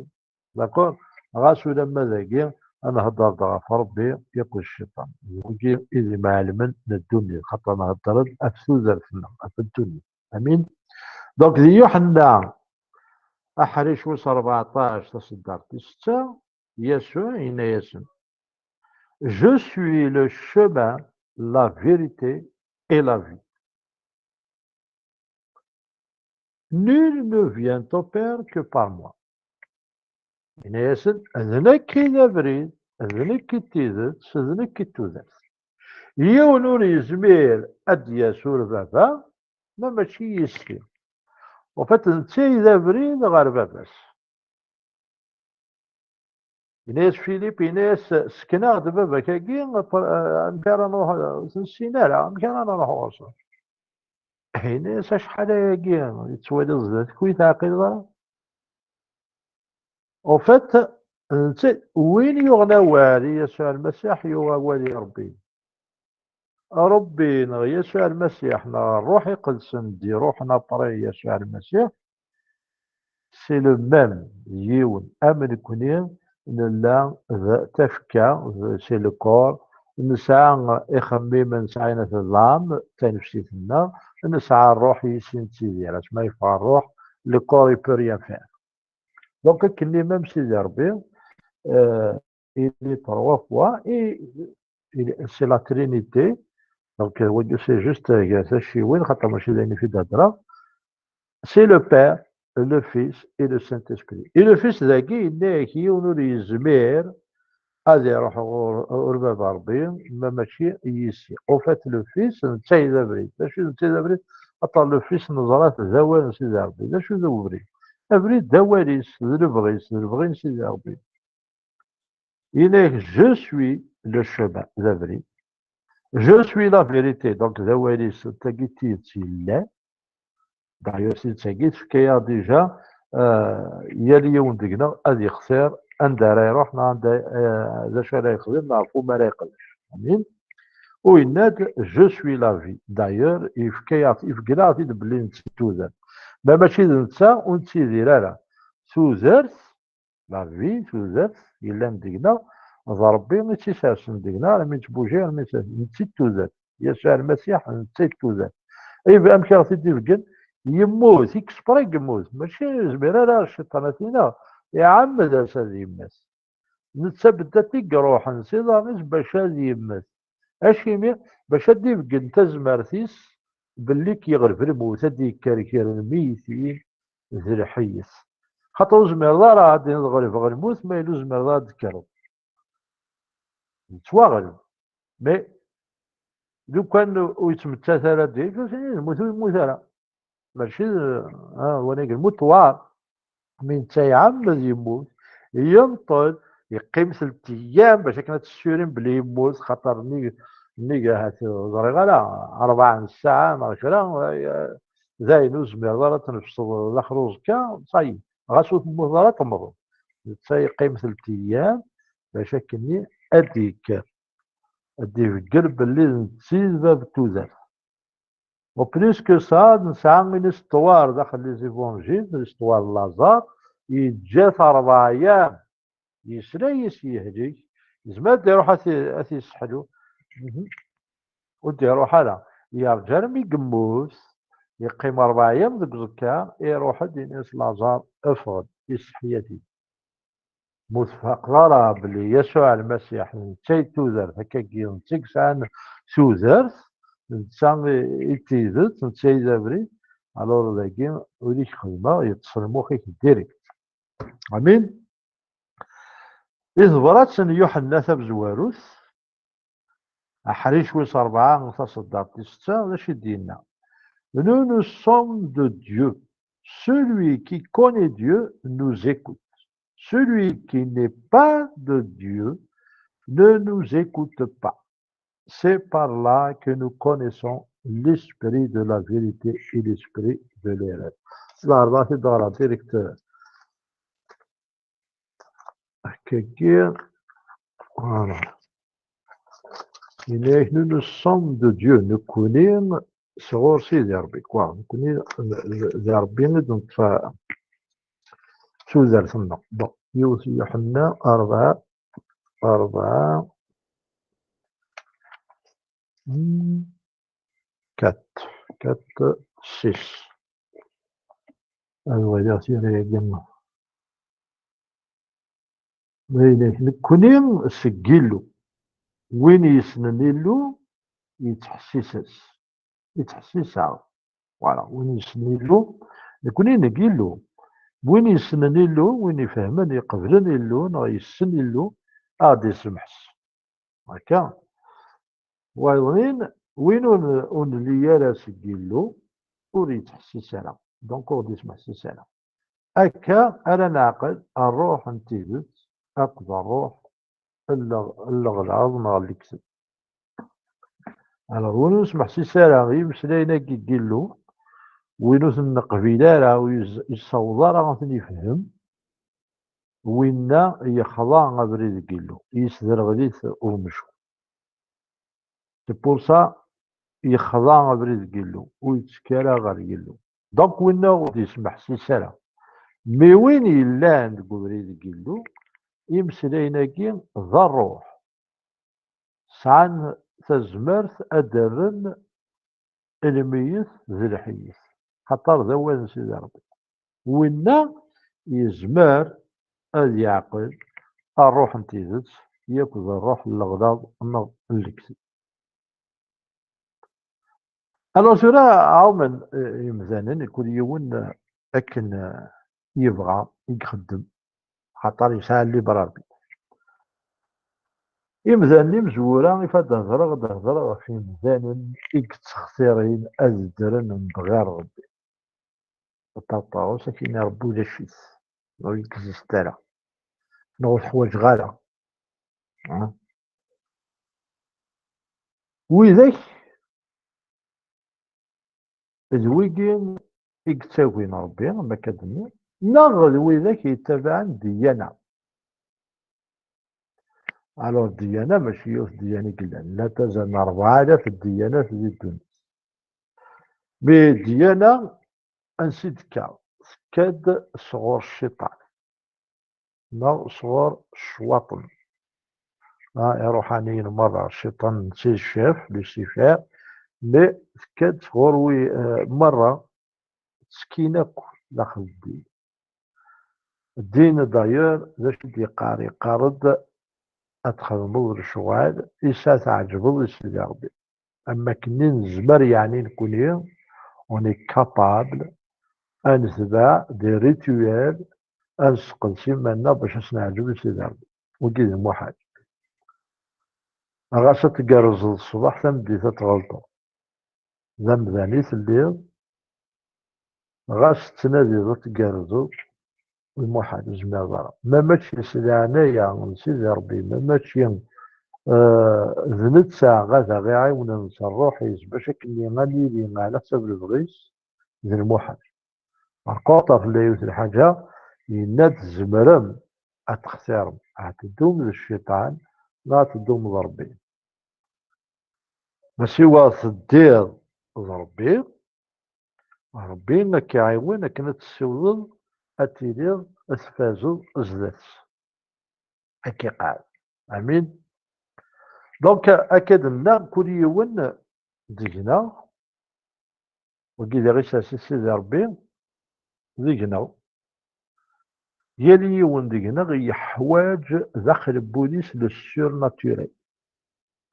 D'accord? Ɣas ulamma dagi, ad nhedder-d ɣef Ṛebbi akked cciṭan. D wigi i d imɛelmen n ddunit, xaṭer nhedder-d ɣef tudert-nneɣ, ɣef ddunit. Amin? Donc, di Yuḥenna aḥric wis rbeɛṭac, taṣeddart tis setta, Yasuɛ yenna-yasen: Je suis le chemin, la vérité et la vie. Nul ne vient au Père que par moi. Yenna-yasen: D nekk i d abrid, d nekk i d tidet, d nekk i d tudert. Yiwen ur yezmir ad d-yas ɣer Baba, ma mačči yis-i. En fait, netta i d abrid ɣer Baba-s. Yenna-yas Filip, yenna-yas: Sken-aɣ-d Baba-k-agi, amek ara nruḥ, ur t-nessin ara, amek ara nruḥ ɣur-sen? Yenna-yas: Acḥal ayagi i tettwaliḍ zdat-k, ur yi-teɛqileḍ ara? En fait, netta, win yuɣen awal i Yasuɛ Lmasiḥ, yuɣ awal i Ṛebbi. Ṛebbi neɣ Yasuɛ Lmasiḥ neɣ Ṛṛuḥ Iqedsen d-iṛuḥen après Yasuɛ Lmasiḥ, c'est le même, yiwen am nekni, nella d tafekka, d, c'est le corps, nesɛa ixemmimen, nesɛa inat d l'âme, tanefsit-nneɣ, nesɛa ṛṛuḥ yis-i nettidir, asma yeffeɣ ṛṛuḥ, le corps il peut rien faire. Donc, akken même Sidi Ṛebbi, euh, il est trois fois, et il, c'est la Trinité. Donc, euh, c'est juste, euh, tacciwin, xaṭer mačči d ayen i fi d-hedreɣ. C'est le Père, le Fils et le Saint-Esprit. Et le Fils dagi, yenna-yak yiwen ur yezmir ad iruḥ ɣur, ɣur baba Ṛebbi, ma mačči i yis-i. En fait, le Fils, netta i d abrid. D acu i d netta i d abrid? Aṭer le Fils neẓra-t d awal n Sidi Ṛebbi. D acu d ubrid? Abrid d awal-is, d lebɣi-s, d lebɣi n Sidi Ṛebbi. Yenna-yak, je suis le chemin, d abrid. Je suis la vérité, donc d awal-is, d tagi d tidet yellan. D'ailleurs, tidet-agi tefka-yaɣ déjà, euh, yal yiwen deg-neɣ ad yextir anda ara iruḥ neɣ anda, euh, d acu ara yexdem neɣ ɣef wumi ara yeqdec. Amin. U yenna-d, je suis la vie. D'ailleurs, yefka-yaɣ, ifeggen-aɣ-t-id belli netta d tudert. Ma mačči d netta, ur nettidir ara. Tudert, la vie, tudert, yellan deg-neɣ, d Ṛebbi i tt-isersen deg-neɣ, armi nettbuji, armi nettbuji, netta d tudert. Yasuɛ Lmasiḥ, netta d tudert. Iv-, amek ara ɣ-t-id-ibeggen? Yemmut, exprès yemmut. Mačči ur yezmir ara cciṭan ad t-ineɣ. Iɛemmed-as ad yemmet. Netta beddat i iruḥen s iḍarren-is bac ad yemmet. Acimi? Bac ad d-ibeggen tazmert-is belli k-yeɣleb lmut, ad d-yekker gar lmeytin d lḥeyyet. Xaṭer ur zmireḍ ara ad d-tiniḍ ɣelbeɣ lmut, ma yella ur zmireḍ ara ad d-tekkreḍ. Yettwaɣleb. Mais lukan ur yettmettat ara deg-k, lmut ur yemmut ara. Mačči d, ah, wanag lmut tewɛer. Mi netta iɛemmed yemmut, yenṭel, yeqqim telt eyyam bac akken ad tessurim belli yemmut, xaṭer nnig, nnig ahat ur ẓriɣ ara, rebɛa n ssaɛa neɣ kra, eh, dayen ur tezmireḍ ara ad tnefseḍ daxel uẓekka, ça y est, ɣas ur temmuteḍ ara temmteḍ. Netta yeqqim telt eyyam bac akkenni ad d-yekker, ad d-ibegger belli d netta i d bab n tudert. Au plus que ça, nesɛa une histoire daxel les évangiles, l'histoire n Lazare, yeǧǧa-t rebɛa eyyam, yesla-yas yehlek, yezmer ad d-iruḥ ad t-, ad t-yesseḥlu. Mhm. Ur d-iruḥ ara. Yerǧa armi yemmut, yeqqim rebɛa eyyam deg uẓekka, iruḥ-d ini-as Lazare, ffeɣ-d, iseḥya-t-id. Ma ur tfaqeḍ ara belli Yasuɛ Lmasiḥ d netta i d tudert, akkagi d netta i yesɛan tudert, d netta i d tidet, d netta i d abrid, alors dagi ur ik-xedmeɣ, yeṭṭes lmux-ik direct. Amin. Di tebrat n Yuḥenna tamezwarut, aḥric wis rebɛa, taṣeddart tis setta, d acu i d-yenna? Nous, nous sommes de Dieu. Celui qui connaît Dieu nous écoute. Celui qui n'est pas de Dieu ne nous écoute pas. C'est par là que nous connaissons l'esprit de la vérité et l'esprit de l'erreur. Là, là, c'est dans la directe. Akkagi, voilà. Yenna-yak, nous, nous sommes de Dieu. Nekkni sɣur Sidi Ṛebbi. Quoi? Nekkni d, d, d Ṛebbi i d-neṭṭef tudert-nneɣ. Bon, yiwet Yuḥenna rebɛa, rebɛa, hmm, quatre, quatre, six. Ad waliɣ tira-agi. D ayen, nekkni seg Yillu. Win yessnen Illu, yettḥessis-as. Yettḥessis-aɣ. Voilà, win yessnen Illu, nekkni deg Illu. Win yessnen Illu, win ifehmen, iqeblen Illu, neɣ yessen Illu, ad ɣ-d-isemḥes. Akka. Wayeḍnin, win ur n-, ur nelli ara seg Yillu, ur yettḥessis ara. Donc, ur ɣ-d-ismeḥsis ara. Akka ara neɛqel ṛṛuḥ n tidet akked ṛṛuḥ n leɣ-, n leɣlaḍ neɣ n lekdeb. Alors, win ur nesmeḥsis ara i yimeslayen-agi n Yillu, win ur ten-neqbil ara, ur yez-, yessaweḍ ara ad ten-yefhem, winna yexḍa abrid n Yillu, yesderɣel-it umecku. C'est pour ça, yexḍa abrid n Yillu, ur yettekki ara ɣer Yillu. Donc, winna ur d-yesmeḥsis ara. Mi win yellan deg ubrid n Yillu, imeslayen-agi d ṛṛuḥ. Sɛan tazmert ad d-rren lmeyyet d lḥeyyet, xaṭer d awal n Sidi Ṛebbi. Winna yezmer ad yeɛqel ṛṛuḥ n tidet yakk d ṛṛuḥ n leɣlaḍ neɣ n lekdeb. Alors tura ɛumen, eh, yemdanen, kul yiwen, eh, akken, eh, yebɣa i ixeddem, xaṭer yesɛa libre arbitre. Imdanen imezwura, if ad d-hedreɣ, ad d-hedreɣ ɣef yimdanen i yettextirin ad ddren mebɣir Ṛebbi. Aṭaṭa-s akken Ṛebbi ulac-it, ur yeggzist ara, neɣ ur t-ḥwaǧeɣ ara. Ha? Widak d wigi i yettagin Ṛebbi, am akka d-nniɣ, neɣ d widak yettabaɛen ddyana. Alors, ddyana mačči yiwet ddyana i yellan, llant azal n rebɛa alaf n ddyanat di ddunit. Mi ddyana, ansi d-tekka? Tekka-d sɣur cciṭan neɣ sɣur ccwaṭen. Ah, iṛuḥaniyen merra, cciṭan d ccaf, Lucifer, mais tekka-d sɣur wi, eh, merra, ttekkin akk daxel ddin. Ddin, d'ailleurs, d acu i d-yeqqar? Yeqqar-d ad txedmeḍ lecɣal i s ad tɛeǧbeḍ i Sidi Ṛebbi. Am wakken i nezmer, yeɛni, nekkni, on est capable ad netbeɛ des rituels, ad nesseqdes iman-nneɣ bac ad s-neɛǧeb i Sidi Ṛebbi. Wagi d lmuḥal. Ɣas ad tgerrzeḍ ṣṣbeḥ, tameddit ad tɣelṭeḍ. D amdan i telliḍ, ɣas tettnadiḍ ad tgerrzeḍ, lmuḥal, ur tezmireḍ ara. Ma mačči s leɛnaya n Sidi Ṛebbi, ma mačči, eh, d netta ad aɣ-iɛiwnen s ṛṛuḥ-is bac akken ad nili ɛla ḥsab lebɣi-s, d lmuḥal. Par contre, tella yiwet n lḥaǧa, yenna-d tzemrem ad textirem, ad teddum d cciṭan neɣ ad teddum d Ṛebbi. Ma siwa teddiḍ d Ṛebbi, Ṛebbi ad k-iɛiwen akken ad tessiwḍeḍ, ad tiliḍ tfazeḍ zdat-s. Ad k-iqeɛɛed. Amin. Donc, akka d-nniɣ, kul yiwen deg-neɣ, wagi d aɣisas i Sidi Ṛebbi, deg-neɣ. Yal yiwen deg-neɣ yeḥwaǧ daxel n wul-is le surnaturel.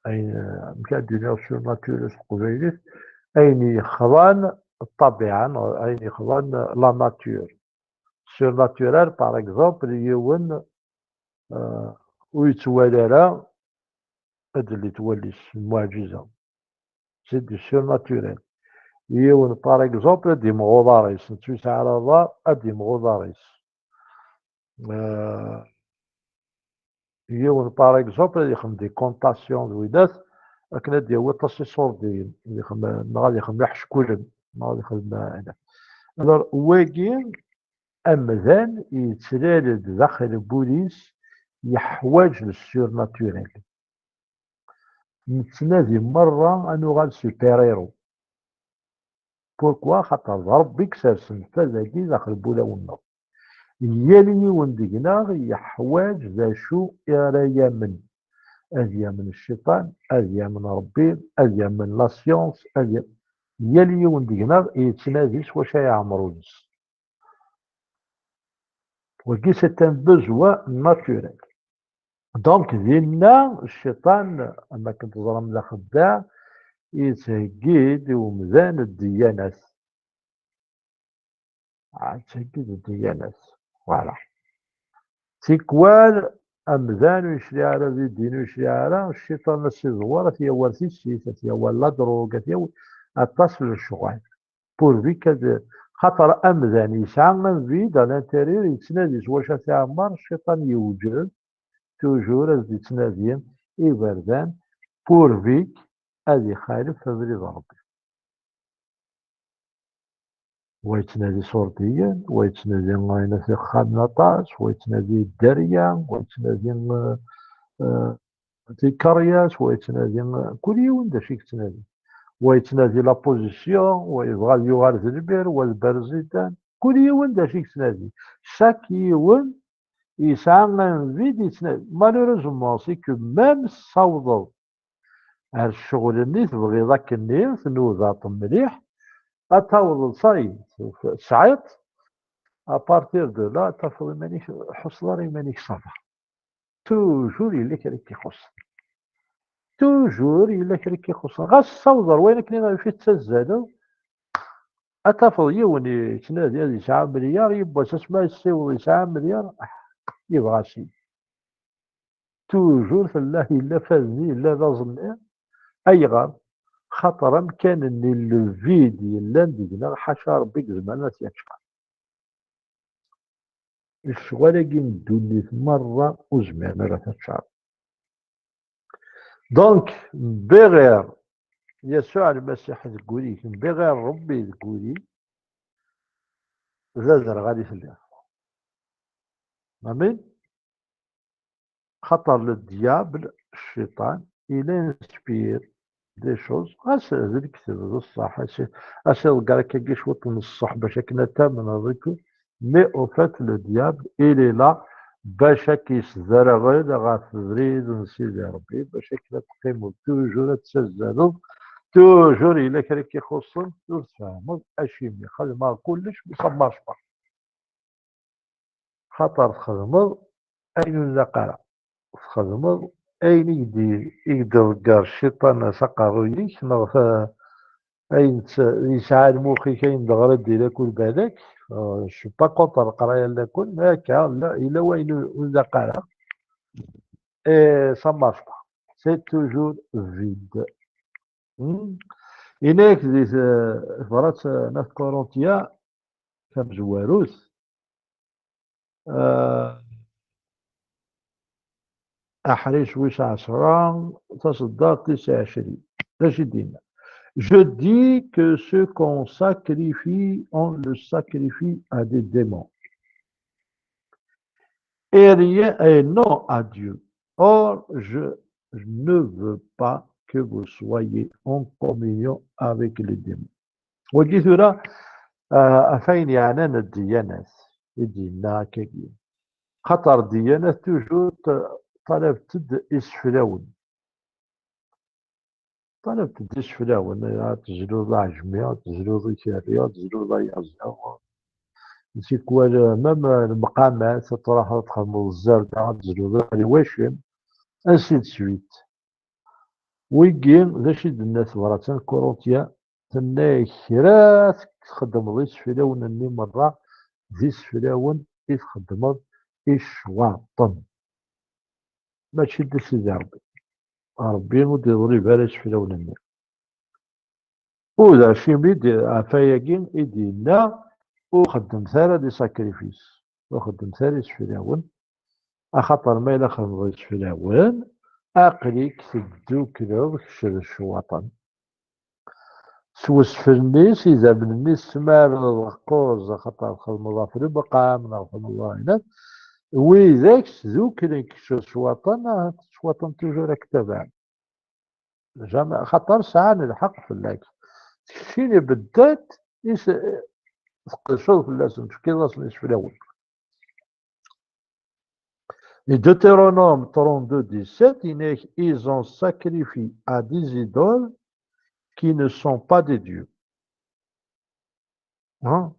Ayen, amek ad d-iniɣ surnaturel s teqbaylit? Ayen yexḍan ṭṭabiɛa, neɣ ayen yexḍan la nature. Surnaturel, par exemple, yiwen, euh, ur yettwali ara ad d-tellit wallis, lmuɛǧiza. C'est du surnaturel. Yiwen, par exemple, ad d-imɣu uḍar-is, netta ur yesɛi ara aḍar, ad d-imɣu uḍar-is. Euh, yiwen, par exemple, ad yexdem des contations d widat, akken ad d-yawi aṭas iṣurdiyen, ad yexdem, neɣ ad yexdem iḥeckulen, neɣ ad yexdem, euh, alors, wagi, amdan yettlal-d daxel n wul-is, yeḥwaǧ le surnaturel. Nettnadi merra ad nuɣal super-héros. Pourquoi? Xaṭer d Ṛebbi i isersen fad-agi daxel n wulawen-nneɣ. Yal yiwen deg-neɣ yeḥwaǧ d acu ara yamen. Ad yamen cciṭan, ad yamen Ṛebbi, ad yamen la science, ad ya-, yal yiwen deg-neɣ yettnadi s wacu ara yeɛmer ul-is. Wagi, c'est un besoin naturel. Donc, dinna, cciṭan, am akken teẓram d axeddaɛ, yettheggi-d i umdan ddyanat. Ah, yettheggi-d ddyanat. Voilà. Tikwal, amdan ur yecliɛ ara di ddin, ur yecliɛ ara, cciṭan ad s-iẓewwer, ad t-yawi ar tissit, ad t-yawi ar la drogue, ad t-yawi aṭas n lecɣal. Pourvu que, xaṭer amdan yesɛa un vide à l'intérieur, yettnadi s wacu ad t-iɛemmer, cciṭan yewjed toujours ad d-yettnadi iberdan, pourvu que ad ixalef abrid n Ṛebbi. Wa yettnadi iṣurdiyen, wa yettnadi ayen at ixxamen aṭas, wa yettnadi dderya, wa yettnadi, eh, eh, tikeryas, wa yettnadi, eh, kul yiwen d acu i yettnadi. Wa yettnadi la position, wa yebɣa ad yuɣal d lmir, wa d berzidan. Kul yiwen d acu i yettnadi. Chaque yiwen yesɛa un vide yettnadi. Malheureusement, c'est que même tessawḍeḍ ar ccɣel-nni tebɣiḍ akkenni, tnudaḍ mliḥ, ad tawḍeḍ, ça y est, tesɛiḍ, à partir de là, tafeḍ iman-ik, ḥusseḍ ara iman-ik ça va. Toujours yella kra i k-ixuṣṣen. Toujours yella kra i k-ixuṣṣen. Ɣas tessawḍeḍ ar wayen akken ɣef i tettazzaleḍ, ad tafeḍ yiwen yettnadi ad yesɛu amelyar, yiwwas asmi yessiweḍ yesɛa amelyar, ah, yebɣa-s-id. toujours tella, yella fad-nni, yella d aẓenni. Ayɣer? Xaṭer amkan-nni, le vide yellan deg-neɣ, ḥaca Ṛebbi i izemren ad t-yaččar. Lecɣal-agi n ddunit merra ur zmiren ara ad t-ččaren. Donc, bɣir Yasuɛ Lmasiḥ deg wul-ik, bɣir Ṛebbi deg wul-ik, d aderɣal i telliḍ. Amin? Xaṭer le diable, cciṭan, il inspire des choses, ɣas d lekdeb, d ṣṣeḥ, a s-, a s-iḍegger akkagi cwiṭ n ṣṣeḥ bac akken ad tamneḍ, mais au fait, le diable, il est là bac ad k-yesderɣel ɣef ubrid n Sidi Ṛebbi, bac akken ad teqqimeḍ toujours ad tettazzaleḍ, toujours yella kra i k-ixuṣṣen, ur tfehmeḍ acimi. Xedmeɣ kullec, mais ça marche pas. Xaṭer txedmeḍ ayen ur ilaq ara. Txedmeḍ ayen i k-d-, i k-d-iḍegger cciṭan s aqerruy-ik, neɣ ta-, ayen tt-, yesɛa lmux-ik, ayen d-ɣer ad d-ilak ur balak, euh, je suis pas contre leqraya n lakul, mais akka, la, yella wayen ur, ur ilaq ara. Et ça marche pas. C'est toujours vide. Hmm? Yenna-yak di t-, tebrat n At Kurintiyen tamezwarut, euh, aḥric wis ɛecṛa, taṣeddart tis ɛecrin. D acu i d-yenna? Je dis que ce qu'on sacrifie, on le sacrifie à des démons. Et rien, et non à Dieu. Or, je ne veux pas que vous soyez en communion avec les démons. Wagi tura, euh, ɣef ayen yeɛnan ddyanat, i d-yenna akkagi. Xaṭer ddyanat toujours t-, ṭalabent-d iseflawen. Ṭalabent-d iseflawen, ad tezluḍ aɛejmi, ad tezluḍ ikerri, ad tezluḍ ayaziḍ. Tikwal, même lemqamat, ad truḥeḍ ad txedmeḍ zzerda, ad tezluḍ lwacim, ainsi de suite. Wigi, d acu i d-tenna tebrat n Kurintiyen? Tenna-yak kra txeddmeḍ iseflawen-nni merra, d iseflawen i txeddmeḍ i ccwaṭen. Mačči d Sidi Ṛebbi. Ṛebbi ur d-iḍlib ara iseflawen-nni. U d acimi d-, ɣef wayagi i d-yenna, ur xeddmet ara des sacrifices, ur xeddmet ara iseflawen, axaṭer ma yella xedmeḍ iseflawen, aql-ik teddukleḍ kečč d ccwaṭen. S wesfel-nni, s idammen-nni, tesmareḍ ɣef kuẓ, axaṭer txedmeḍ ɣef lebqam, neɣ txedmeḍ ɣef ayen, widak sduklen kečč d ccwaṭen, ahat ccwaṭen toujours ad k-tabɛen. Jamais, xaṭer sɛan lḥeqq fell-ak. Keččini beddat, is-, tqedceḍ fell-asen, tefkiḍ-asen iseflawen. Et Deutéronome trente-deux dix-sept, il est, ils ont sacrifié à des idoles qui ne sont pas des dieux. Hein?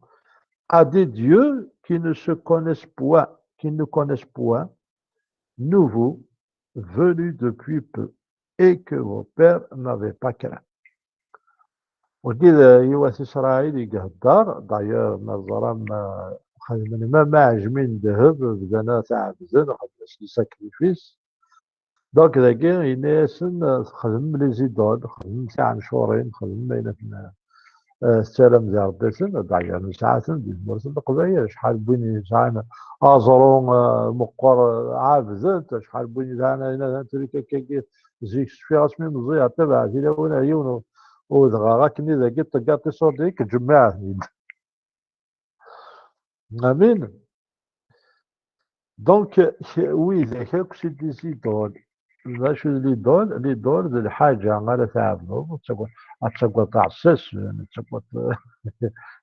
À des dieux qui ne se connaissent point, qui ne connaissent point, nouveaux, venus depuis peu, et que vos pères n'avaient pas craint. Wagi d yiwet Isṛayil i ihedder, d'ailleurs, ma teẓram, euh, xedmen même aɛejmi n ddheb, bdan ad t-ɛebden, xedmen-as le sacrifice. Donc, dagi, yenna-yasen, euh, txedmem les idoles, xedmem tiɛencuṛin, xedmem ayen akken, euh, tettarram di Ṛebbi-tsen, d'ailleurs, nesɛa-ten di tmurt n Leqbayel, acḥal n win yesɛan aẓru, euh, meqqer, euh, ɛebden-t, acḥal n win yesɛan ayen, ayen, truc akkagi, zik cfiɣ asmi meẓẓiyeɣ, tabaɛt, yella win, yiwen u-, u dɣa akken i dagi ṭeggaṭ iṣurdi, k-ǧemmeɛ-ten-id. Amin. Donc, widak akk c'est des idoles. D acu d l'idole? L'idole d lḥaǧa ara tɛebdeḍ, ad tagad, ad tagad aɛessasen, ad tagad,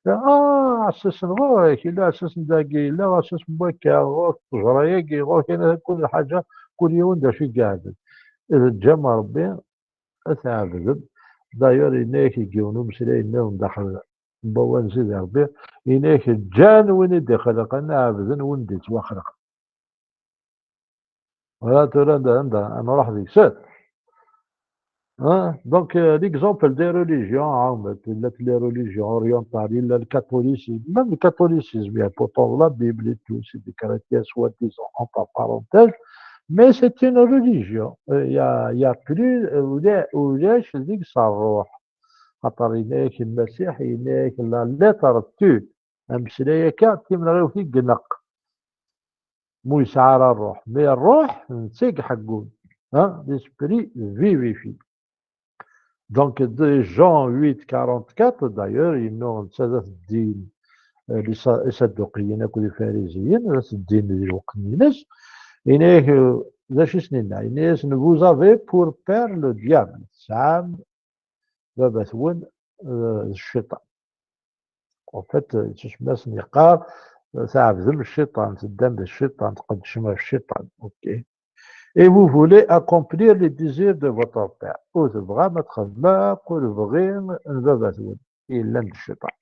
ah, aɛessasen ɣur-k, yella aɛessasen dagi, yella aɛessasen n wakka, ɣur-k ṭṭejra-agi, ɣur-k ayen, kul lḥaǧa, kul yiwen d acu i iɛebbed. Teǧǧam Ṛebbi ad t-tɛebdem. D'ailleurs, yenna-yak deg yiwen umeslay nniḍen daxel n wawal n Sidi Ṛebbi, yenna-yak ǧǧan win i d-ixelqen, ɛebden win d-ittwaxelqen. Voilà, tura anda, anda, ad nruḥ deg-sen. Hein? Donc, euh, l'exemple des religions, hein, mais les religions orientales, il y a le catholicisme, même le catholicisme, il y a pourtant la Bible et tout, c'est des chrétiens soi-disant, entre parenthèses, Mais c'est une religion. Euh, Il y a, il y a plus, euh, ula- ulac deg-s ṛṛuḥ. Xaṭer yenna-yak Lmasiḥ, yenna-yak la lettre tue. Ameslay akka d timenɣiwt i ineqq. Mu yesɛa ara ṛṛuḥ. Mais ṛṛuḥ, netta i iḥeggun. Hein? L'esprit vivifie. Donc, de Jean huit quarante-quatre, d'ailleurs, yennuɣ netta d at ddin, euh, les Sa- les Sadduqiyen akked Ifariziyen, d at ddin di lweqt-nnes. Yenna-yak, euh, d acu i sen-yenna? Yenna-yasen, vous avez pour père le diable. Tesɛam baba-twen, euh, d cciṭan. En fait, yettusemma-sen yeqqar, euh, tɛebdem cciṭan, teddam d cciṭan, tqeddcem ɣef cciṭan. Ok. Et vous voulez accomplir les désirs de votre père. Ur tebɣam ad txedmem akk lebɣi n baba-twen yellan d cciṭan.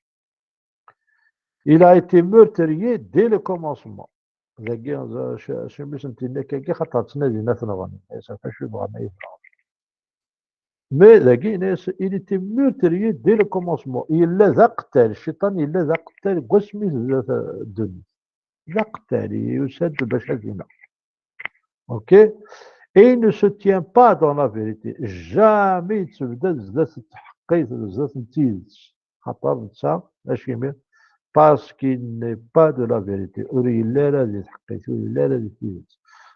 Il a été meurtrier dès le commencement. Dagi, acimi i sen-yenna akka, xaṭer ttnadin ad t-nɣen. Acu i bɣan ad t-nɣen? Mais dagi, il était meurtrier dès le commencement. Yella d aqettal, cciṭan yella d aqettal deg wasmi tebda ta- ddunit. D aqettal, yusa-d bac ad ineɣ. Ok? Et il ne se tient pas dans la vérité. Jamais yettebdad zdat tḥeqqit, zdat n tidet. Xaṭer netta, acimi? Parce qu'il n'est pas de la vérité. Ur yelli ara di tḥeqqit, ur yelli ara di tidet.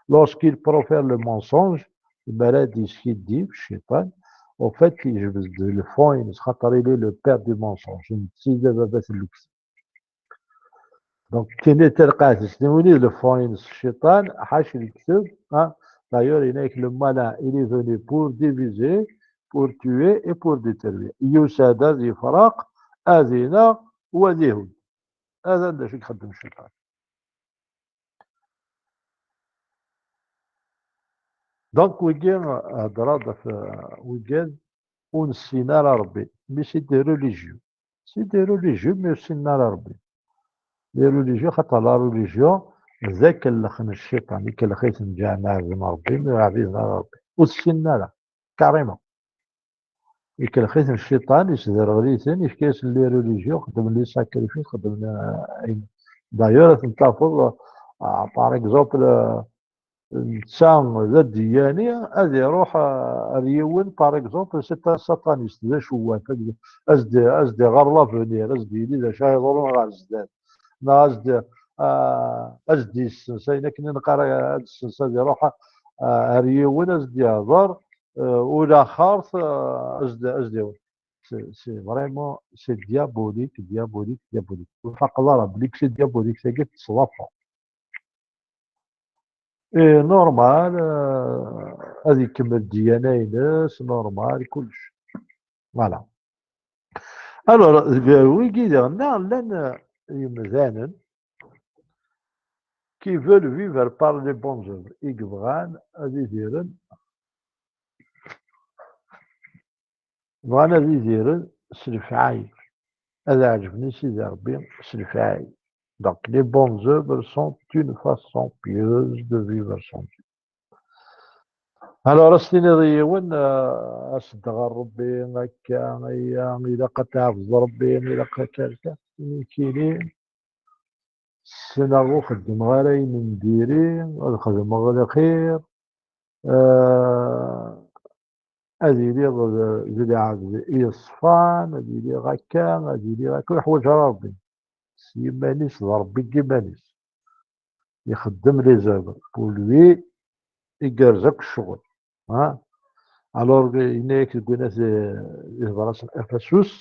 Lorsqu'il profère le mensonge, mi ara d-yeskiddib cciṭan, en fait, yejbed-d le fond-ines, xaṭer il est le père du mensonge. Netta i d baba n lekdeb. Donc, tini talqaɛt-is, tini le fond-ines cciṭan, ḥac lekdeb, hein. D'ailleurs, il n'est que le malin, il est venu pour diviser, pour tuer et pour détruire. Yusa-d ad yefreq, ad ineɣ, u ad ihud. Hada d acu i ixeddem cciṭan. Donc, wigi, hedreɣ-d ɣef, euh, wigad ur nessin ara Rebbi, mais c'est des religieux. C'est des religieux, mais ur ssinen ara Rebbi. Les religieux, xaṭer la religion, d akellex n cciṭan, ikellex-iten ǧaɛma ɛebden Rebbi, mi ur ɛbiden ara Rebbi. Ur t-ssinen ara, carrément. Ikellex-iten cciṭan, yesderɣel-iten, yefka-yasen les religions, xeddmen les sacrifices, xeddmen, euh, ayen. D'ailleurs, ad ten-tafeḍ, euh, par exemple, euh, netta d adyani, ad iruḥ, euh, ar yiwen, par exemple, c'est un sataniste, d acewwat, ad, ad s-d-, ad s-d-iɣer l'avenir, ad s-d-yini d acu ara yeḍrun ɣer zdat. Neɣ ad s-d-, ah, ad s-d-yessens ayen akken i neqqar, ad d-yessens, ad iruḥ, ah, ar yiwen, ad s-d-yehder, eh, ulaxert, eh, ad s-d-, ad s-d-yawi. C'est, c'est vraiment, c'est diabolique, diabolique, diabolique. Ur tfaqeḍ ara belli c'est diabolique, tagi tettḍafa. Et normal, eh, ad ikemmel ddyana-ines, normal, kullec. Voilà. Alors, deg wigi diɣen, llan, euh, yemdanen qui veulent vivre par les bonnes œuvres, i yebɣan ad idiren, bɣan ad idiren s lefɛayel, ad ɛeǧben i Sidi Ṛebbi s lefɛayel. Donc, les bonnes œuvres sont une façon pieuse de vivre son Dieu. Alors, ad s-tiniḍ i yiwen, euh, as-d ɣer Rebbi, akka, aya, ilaq ad tɛebdeḍ Rebbi, ilaq akka, akka. Nekkini, ssneɣ ur xeddmeɣ ara ayen n diri, ad xedmeɣ lxir, euh, ad iliɣ d, d lɛebd yeṣfan, ad iliɣ akka, ad iliɣ akka, ur ḥwaǧeɣ ara Rebbi. S yiman-is, d Rebbi n yiman-is. Ixeddem les œuvres. Pour lui, igerrez akk ccɣel. Ha? Alors, yenna-yak deg winat, eh, di tebrat n Efesus,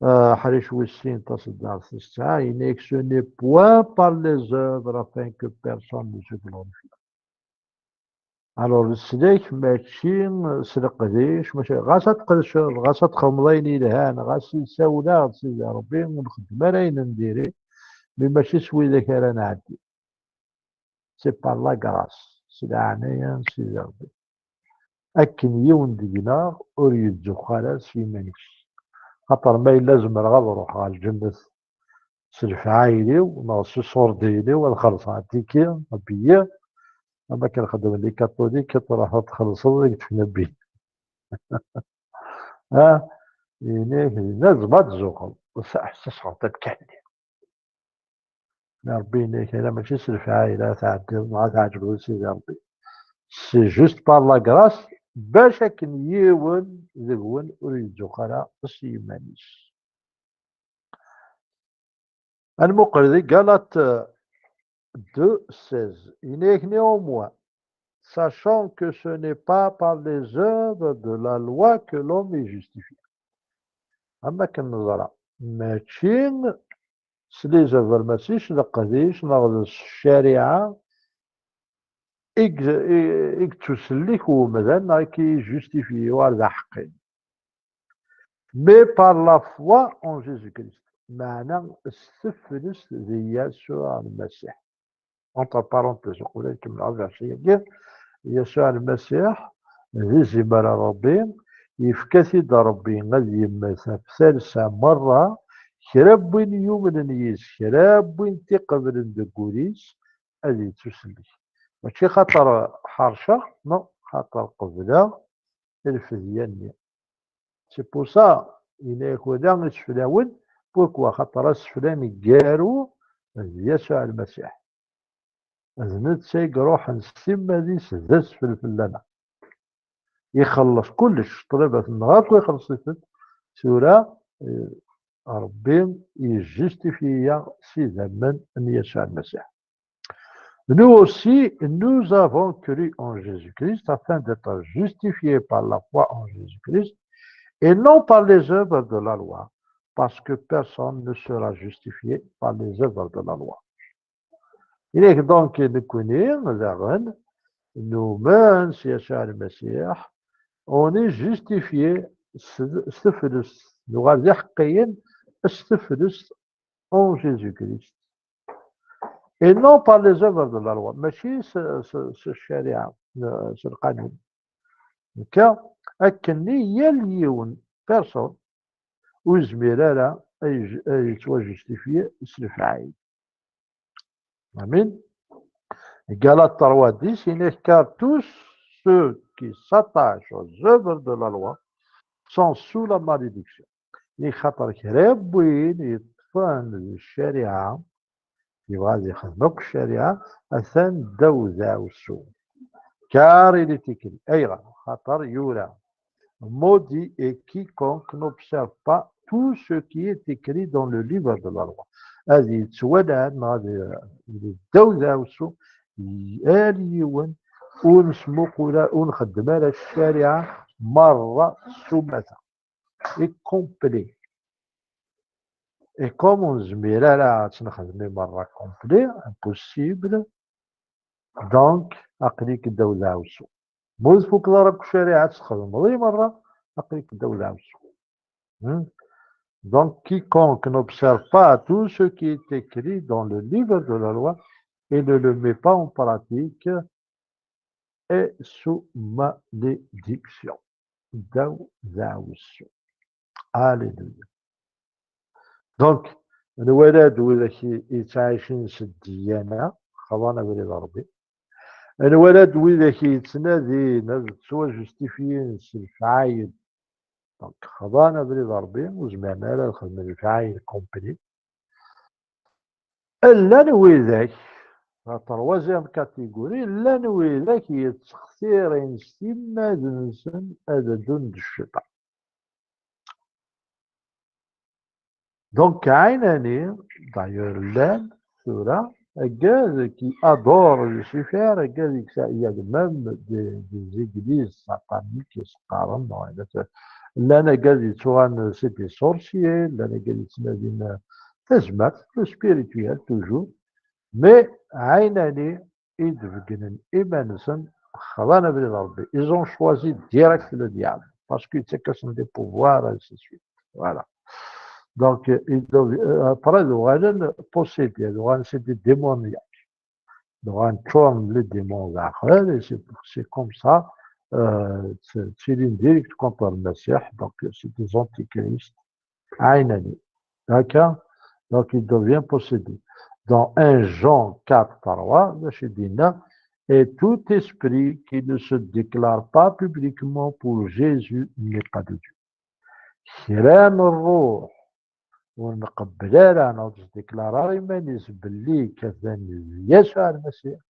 eh, ḥric wis sin, taṣeddart tis tesɛa, yenna-yak, ce n'est point par les œuvres afin que personne ne se glorifie. Alors, leslak mačči s leqdic, mačči, ɣas ad tqedceḍ, ɣas ad txedmeḍ ayen yelhan, ɣas isawel-aɣ-d Sidi Ṛebbi, ur nxeddem ara ayen n diri, mais mačči s widak ara nɛeddi. C'est par la grâce, s leɛnaya n Sidi Ṛebbi. Akken yiwen deg-neɣ ur yettzuxxu ara s yiman-is. Xaṭer ma yella zemreɣ ad ruḥeɣ ɣer lǧennet s lefɛayel-iw neɣ s iṣurdiyen-iw, ad xellṣeɣ atiki, abiyyi, am akken xeddmen les catholiques, ad truḥeḍ ad txellṣeḍ ad k-d-fken abiyyi. Ah, ini-ak, dinna tzemreḍ ad tzuxxeḍ, s-, s tesɣert amkan-nni. Ṛebbi yenna-ak, ala mačči s lefɛayel ara tɛeddiḍ, neɣ ad tɛeǧbeḍ i Sidi Ṛebbi. C'est juste par la grâce, bac akken yiwen deg-wen ur yettzuxxu ara s yiman-is. Ad nmuqel di Galates deux seize. Yenna-yak, néanmoins, sachant que ce n'est pas par les œuvres de la loi que l'homme est justifié. Am akken neẓra, mačči s les œuvres, mačči s leqdic neɣ s ccariɛa i yettusellek umdan neɣ i k-yejjustifyi, yuɣal d aḥeqqi. Mais par la foi en Jésus-Christ. Meɛna s teflest di Yasuɛ Lmasiḥ. Entre parenthèses, uqbel ad kemmleɣ aversi-agi, Yasuɛ Lmasiḥ d izimer n Ṛebbi, yefka-t-id Ṛebbi ad yemmet ɣef talsa merra, kra n win yumnen yis, kra n win t-iqeblen deg wul-is, ad yettusellek. Mačči xaṭer ḥerceɣ, non, xaṭer qebleɣ lfedya-nni. C'est pour ça, yenna-yak wala iseflawen, pourquoi? Xaṭer asefla aneggaru d Yasuɛ Lmasiḥ. D netta i iruḥen s timmad-is d asfel fell-aneɣ. Ixelleṣ kullec, ṭṭlabat-nneɣ akk ixelleṣ-itent. Tura, eh, Ṛebbi yejjistifyi-aɣ s idammen n Yasuɛ Lmasiḥ. Nous aussi, nous avons cru en Jésus-Christ afin d'être justifiés par la foi en Jésus-Christ et non par les œuvres de la loi, parce que personne ne sera justifié par les œuvres de la loi. Yenna-yak donc, nekkni daɣen numen s Yasuɛ Lmasiḥ, on est justifié s s teflest, nuɣal d iḥeqqiyen s teflest en Jésus-Christ. Et non par les œuvres de la loi. Mačči s, s, s ccariɛa, s lqanun. Nekka, akkenni yal yiwen, personne, ur yezmir ara a yej-, a yettwajustifyi s lefɛayel. Amin. Galates trois dix, yenna-yak, car tous ceux qui s'attachent aux œuvres de la loi sont sous la malédiction. Yenna-yak xaṭer kra n win yeṭṭfen di ccariɛa, yebɣa ad yexdem akk ccariɛa, atan ddaw deɛwessu. Car il est écrit, ayɣer? Xaṭer yura, maudit est quiconque n'observe pas tout ce qui est écrit dans le livre de la loi. Ad yettwala neɣ ad yili ddaw deɛwessu, yal yiwen ur nesmuqul ara, ur nxeddem ara ccariɛa merra s umata. Est complet. Et comme ur nezmir ara ad tt-nexdem i merra complet, impossible, donc aql-ik ddaw deɛwessu. Ma ur tfukeḍ ara akk ccariɛa ad tt-txedmeḍ i merra, aql-ik ddaw deɛwessu. Hmm? Donc, quiconque n'observe pas tout ce qui est écrit dans le livre de la loi et ne le met pas en pratique est sous malédiction. Ddaw deɛwessu. Alléluia. Donc, nwala-d widak i, yettɛicin s ddiyana, xḍan abrid n Ṛebbi. Nwala-d widak i yettnadin ad ttwajustifyin s lefɛayel. Donc, xḍan abrid n Ṛebbi, ur zmiren ara ad xedmen lefɛayel complet. Llan widak, la troisième catégorie, llan widak yettextirin s timmad-nsen ad ddun d cciṭan. Donc, ɛinani, d'ailleurs, llan tura, aggad qui adore Lucifer, aggad qui, il y a même des, des églises sataniques qui se parlent, llan aggad yettuɣalen c'est des sorciers, llan aggad yettnadin tazmert, le spirituel toujours, mais ɛinani i d-beggnen iman-nsen, xḍan abrid n Ṛebbi. Ils ont choisi direct le diable, parce que yettak-asen des pouvoirs, ainsi de suite. Voilà. Donc, euh, ils dev-, euh, après, ils deviennent possédés, ils deviennent, c'est des démoniaques. Donc, on tourne les démons vers eux, et c'est, c'est comme ça, euh, c'est, c'est une direct contre le Messie, donc c'est des antichrists. Ainani. D'accord? Donc, il devient possédé. Dans un Jean quatre trois, là, je dis là, et tout esprit qui ne se déclare pas publiquement pour Jésus n'est pas de Dieu. Kra n ṛṛuḥ ur nqebbel ara, neɣ ur s-déclare ara iman-is belli katan d Yasuɛ Lmasiḥ,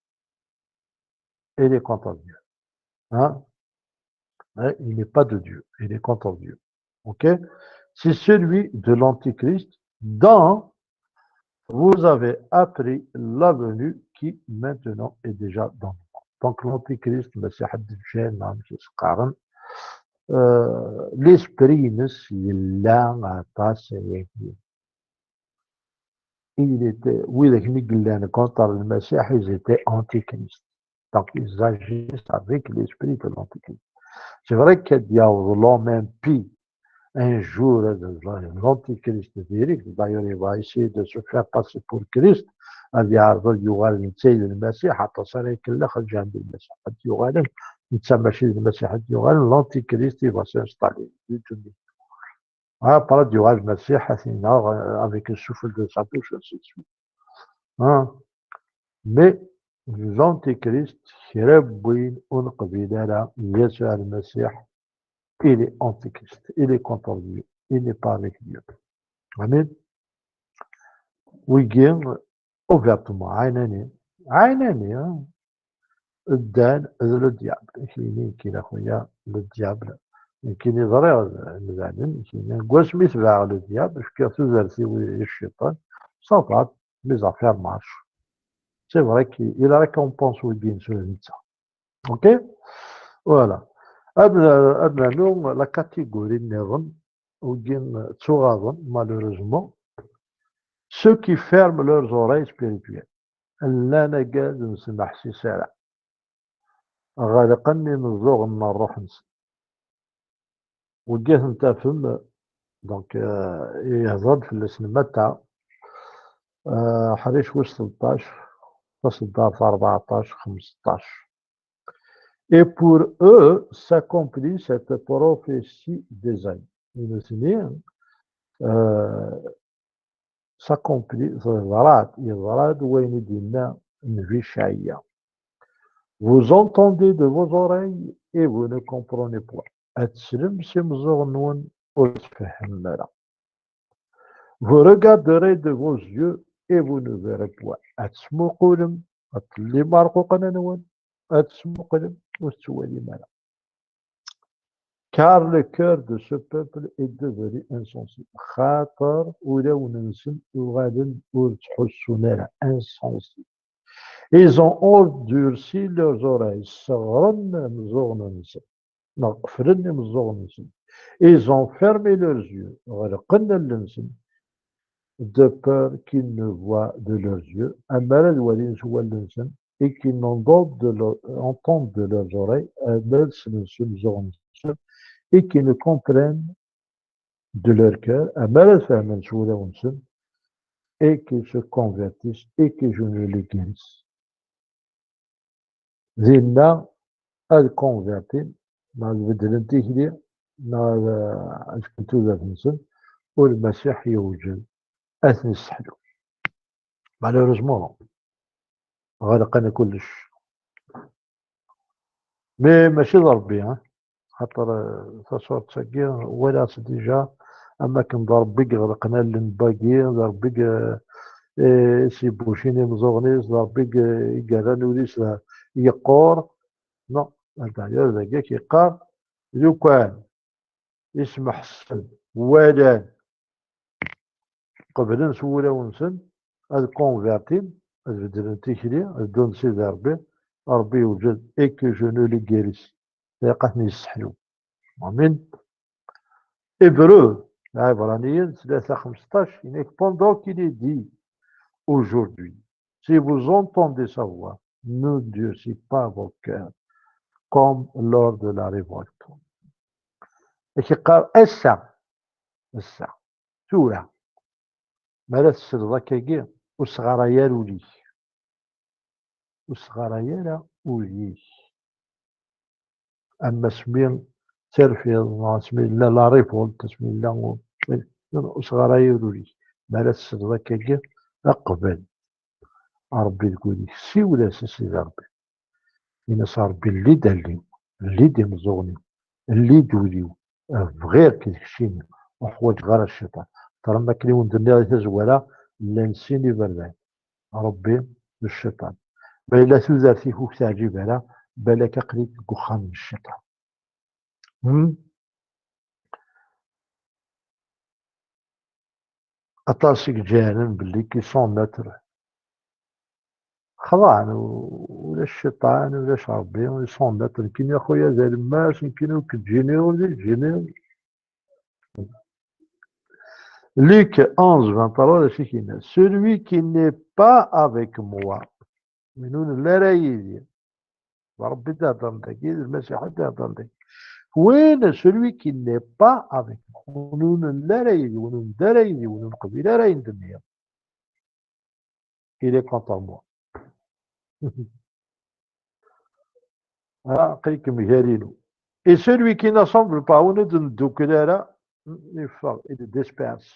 il est contre Dieu. Hein? Hein, il n'est pas de Dieu, il est contre Dieu. Ok? C'est celui de l'Antichrist dont vous avez appris la venue qui maintenant est déjà dans le monde. Donc l'Antichrist, Masiḥ Ddajjal, neɣ amek i s-qqaren, euh, l'esprit-ines yella aṭas ayagi. Il était, widak mi yellan contre Lmasiḥ, ils étaient antichristes. Donc, ils agissent avec l'esprit de l'antichrist. C'est vrai qu'il y a l'homme impie, un jour, euh, l'antichrist direct. D'ailleurs, il va essayer de se faire passer pour Christ. Ad yeɛreḍ ad yuɣal netta d Lmasiḥ, aṭas ara ikellex ad yeɛreḍ Lmasiḥ. Ad yuɣal netta mačči d Lmasiḥ, ad yuɣal l'antichrist, il va s'installer. Après, ad yuɣal Lmasiḥ, ad t-ineɣ, euh, avec le souffle de sa bouche, ainsi de suite. Hein? Mais l'antichrist, kra n win ur neqbil ara Yasuɛ Lmasiḥ, il est antichrist, il est contre Dieu, il n'est pas avec Dieu. Amin. Wigi, ouvertement, ɛinani, ɛinani, hein? Ddan d le diable. Kini, kini, a xuya, le diable. Kini ẓriɣ d, d, d, kini, deg wasmi tebɛeɣ le diable, fkiɣ tudert-iw i, i cciṭan, ça va, mes affaires marchent. C'est vrai qu'il a récompense wigi n sura netta. Ok? Voilà. Ad, ad nernu la catégorie nniḍen, wigi ttuɣaḍen, malheureusement, ceux qui ferment leurs oreilles spirituelles. Llan agad ur neḥsis ara. Ɣelqen imeẓẓuɣen n ṛṛuḥ-nsen. Wigi ad ten-tafem, donc, euh, yehḍer-d fell-asen Matta, euh, ḥric wis tleṭṭac, taṣeddart rbeɛṭac, xmesṭac. Et pour eux s'accomplit cette prophétie d'Ésaïe. I nutni, euh, s'accomplit, teḍra-d, yeḍra-d wayen i d-yenna Nnbi Cɛaya. Vous entendez de vos oreilles et vous ne comprenez point. Ad teslem s imeẓẓuɣen-nwen, ur tfehmem ara. Vous regarderez de vos yeux et vous ne verrez point. Ad tesmuqulem, ad tellim rquqen-nwen, ad tesmuqlem, ur tettwalim ara. Car le cœur de ce peuple est devenu insensé. Xaṭer ulawen-nsen uɣalen ur ttḥussun ara, insensé. Ils ont endurci leurs oreilles, sseɣren imeẓẓuɣen-nsen, neɣ qeflen imeẓẓuɣen-nsen. Ils ont fermé leurs yeux, ɣelqen allen-nsen, de peur qu'ils ne voient de leurs yeux, ammer ad walin s wallen-nsen, et qu'ils n'entendent de leur, entendent de leurs oreilles, ammer ad slen s imeẓẓuɣen-nsen, et qu'ils ne comprennent de leur cœur, ammer ad fehmen s wulawen-nsen, et qu'ils se convertissent, et que je ne les guérisse. Dinna ad convertin, neɣ ad beddlen tikli, neɣ ad, ad fken tudert-nsen, u Lmasiḥ yewjed ad ten-isseḥlu. Malheureusement, ɣelqen kullec. Mais mačči d Ṛebbi, hein? Xaṭer, euh, taṣurt-agi, walaɣ-tt déjà, am akken d Ṛebbi i iɣelqen allen n wagi, d Ṛebbi i, euh, i s-ibucin imeẓẓuɣen-is, d Ṛebbi i, i yerran ul-is d, yeqqur. Non, d'ailleurs, dagi i k-yeqqar, lukan ismeḥsen, walan, qeblen s wulawen-nsen, ad convertin, ad beddlen tikli, ad ddun d Sidi Ṛebbi, Ṛebbi yewjed, et que je ne les guérisse. Ilaq ad ten-yesseḥlu. Amin. Hébreux, Lɛibraniyen tlata xmesṭac, yenna-k, pendant qu'il est dit aujourd'hui, si vous entendez sa voix, n'endurcissez pas vos cœurs, comme lors de la révolte. Ak-yeqqar ass-a, ass-a, tura, mi ara tesleḍ akkagi, ur sɣaray ara ul-ik. Ur sɣaray ara ul-ik. Am asmi terfiḍ, neɣ asmi yella la révolte, asmi yella u-, ur sɣaray ara ul-ik. Mi ara tesleḍ akkagi, aqbel Ṛebbi deg wul-ik. Siwel-as i Sidi Ṛebbi. Ini-as, a Ṛebbi, lli-d allen-iw, lli-d imeẓẓuɣen-iw, lli-d ul-iw. Bɣiɣ-k d keččini, ur ḥwaǧeɣ ara cciṭan. Terram akken i wen-d-nniɣ di tazwara, llan sin iberdan, Ṛebbi d cciṭan. Ma yella tudert-ik ur k-teɛǧib ara, balak aql-ik deg uxxam n cciṭan. Hmm? Aṭas i yeǧǧanen belli ki cent mètres xḍan, u-, ulac cciṭan, ulac Ṛebbi, i cent mètres, nekkini a xuya d alemmas, nekkini ur k-ǧǧini, ur d-ǧǧini. Luc onze, vingt-trois, d acu i k-yenna? Celui qui n'est pas avec moi. Win ur nelli ara yid-i. D Ṛebbi i d-iheddren dagi, d Lmasiḥ i d-iheddren dagi. Win, celui qui n'est pas avec moi. Win ur nelli ara yid-i, win ur nedda ara yid-i, win ur neqbil ara ayen d-nniɣ. Il est contre moi. Ah, aql-ikem gar-inu. Et celui qui n'assemble pas, win ur d-neddukel ara, yeffeɣ, il est dispersé.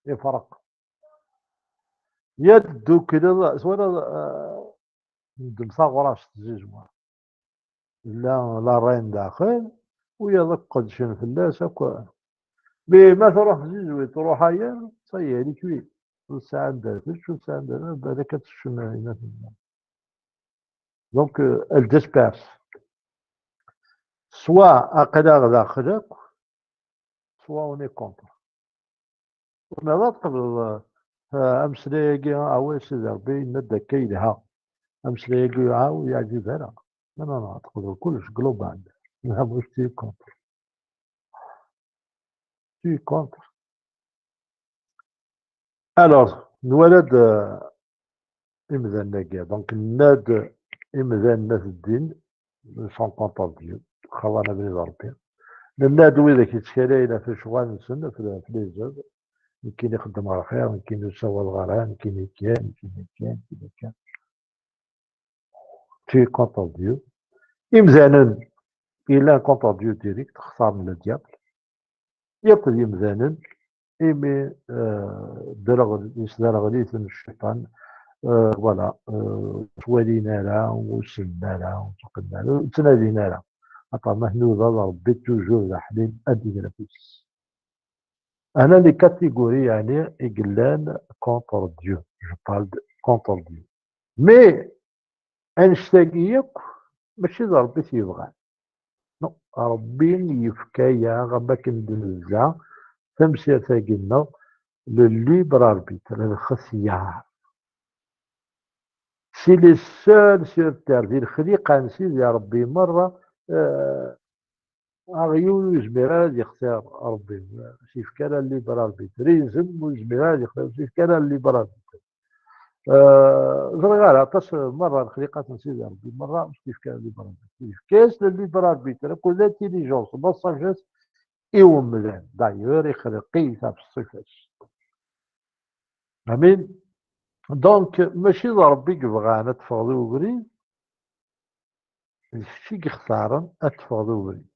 Ifreq. Ya d-ddukleḍ, twalaḍ, eh, ndem taɣrast tzizwa. Tella la reine daxel, wiyaḍ akk qedcen fell-as akk. Mi ma truḥ tzizwit, truḥ ayer, ça y est, elle est cuite. Ur tesɛi anda tečč, ur tesɛi anda, balak ad tekcem ayen. Donc, euh, elle disperse. Soit aql-aɣ daxel akk, soit on est contre. Ur tebɣiḍ ad tqebleḍ, eh, ameslay-agi, ah ouais, Sidi Ṛebbi yenna-d akka yelha. Ameslay-agi, ah, ur yeɛǧib ara. Non, non, non, ad tqebleḍ kullec global. Nniɣ-am, tu es contre. Tu es contre. Alors, nwala-d, euh, imdanen-agi. Donc, nenna-d imdanen n at ddin, sont contre Dieu, xaḍan abrid n Ṛebbi. Nenna-d widak yettkalayen ɣef lecɣal-nsen, ɣef, ɣef les œuvres. Nekkini xeddmeɣ lxir, nekkini ur ssawaleɣ ara, nekkini kan, nekkini kan, nekkini kan. Tu es contre Dieu. Imdanen yellan contre Dieu direct, xtaren le diable. Yakk d imdanen, imi, euh, derɣel-, yesderɣel-iten cciṭan, euh, voilà, euh, ur ttwalin ara, ur ssnen ara, ur ttqen ara, ur ttnadin ara. Aṭer ma tnudaḍ Ṛebbi, toujours d aḥlim, ad d-iger afus-is. Ana les catégories, yeɛni, i yellan contre Dieu. Je parle de contre Dieu. Mais annect-agi yakk, mačči d Ṛebbi i t-yebɣan. Non, Ṛebbi yefka-yaɣ, am wakken d-nezza, tamsirt-agi-nneɣ, le libre arbitre, lxetyar. C'est le seul sur terre, di lexliqa n Sidi Ṛebbi merra, euh, aɣyul ur yezmir ara ad yextir Ṛebbi, ur s-yefki ara libre arbitre. Izem ur yezmir ara ad yextir, ur s-yefki ara libre arbitre. Euh, ẓriɣ ara aṭas merra lexliqat n Sidi Ṛebbi merra ur s-yefki ara libre arbitre. Yefka-yas le libre arbitre akked l'intelligence, la sagesse i umdan. D'ailleurs, ixleq-it ɣef ṣṣifa-s. Amin. Donc, mačči d Ṛebbi i yebɣan ad teffɣeḍ i ubrid, d kečč i yextaren ad teffɣeḍ i ubrid.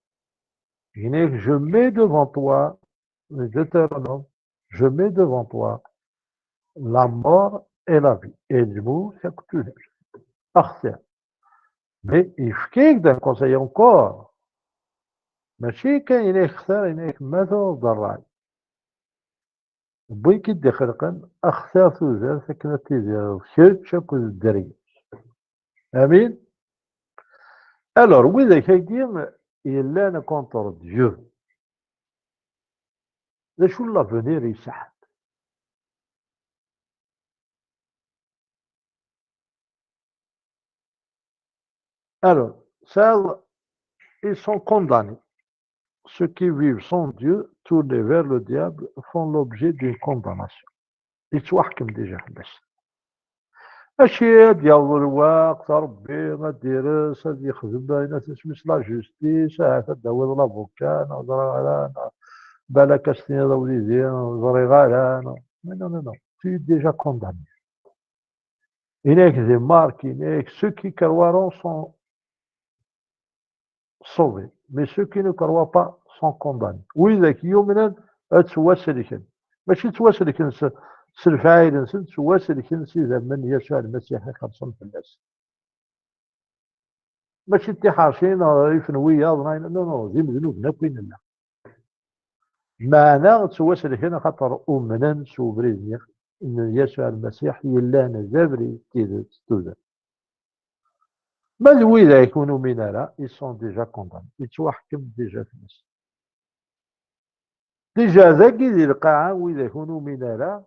Yenna-yak, je mets devant toi, le Deutéronome, je mets devant toi la mort et la vie, et lmut akked tudert. Xtir. Mais yefka-yak-d un conseil encore. Mačči kan yenna-yak xtir, yenna-yak ma tuɣeḍ ṛṛay. Win k-id-ixelqen, xtir tudert akken ad tidireḍ kečč akked dderya-k. Amin. Alors, widak-agi yellan contre Dieu, d acu n l'avenir i sɛan? Alors, ça, ils sont condamnés. Ceux qui vivent sans Dieu, tournés vers le diable, font l'objet d'une condamnation. Yettwaḥkem déjà fell-as. Aci ad yaweḍ lweqt, Ṛebbi ad d-ires, ad yexdem ayen, ad tismis la justice, ahat ad d-tawiḍ l'avocat, neɣ ẓriɣ ara, neɣ balak ad s-tiniḍ a wlidi, ẓriɣ ara, neɣ, mais non, non, non, tu es déjà condamné. Yenna-yak di Marc, yenna-yak, ceux qui croiront sont sauvés, mais ceux qui ne croient pas sont condamnés. Widak yumnen ad ttwaselken. Mačči ttwaselken s, s lefɛayel-nsen, ttwaselken s idammen n Yasuɛ Lmasiḥ ixelṣen fell-as. Mačči d tiḥerci neɣ ifen wiyaḍ, neɣ, non, non, d imednuben akk i nella. Meɛna ttwaselken axaṭer umnen s ubrid-nni n Yasuɛ Lmasiḥ yellan d abrid, d tidet, d tudert. Ma d widak ur numin ara, ils sont déjà condamnés, yettwaḥkem déjà fell-as. Déjà dagi di lqaɛa, widak ur numin ara,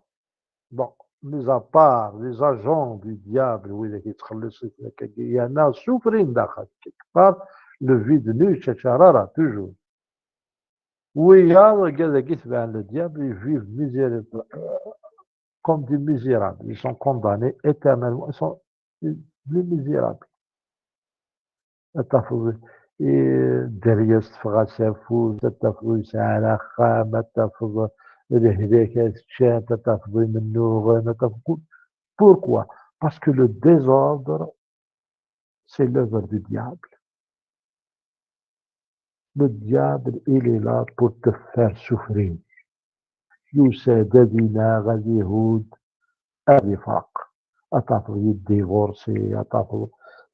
bon, mis à part les agents du diable, widak yettxelliṣit akkagi, yerna souffrin daxel quelque part, le vide nu ttcarar toujours. Wiyaḍ, dagi tebɛen le diable, ils vivent misérable, comme des misérables. Ils sont condamnés éternellement. Ils sont des misérables. Ad tafeḍ, eh, dderya-s teffeɣ-as afus, ad tafeḍ ur yesɛi ara axxam, ad tafeḍ lehlak ad ččan, ad tafeḍ imennuɣen, ad tafeḍ kul-, pourquoi? Parce que le désordre, c'est l'œuvre du diable. Le diable, il est là pour te faire souffrir. Yusa-d ad ineɣ, ad ihud, ad ifreq. Ad tafeḍ yeddivorsi, ad tafeḍ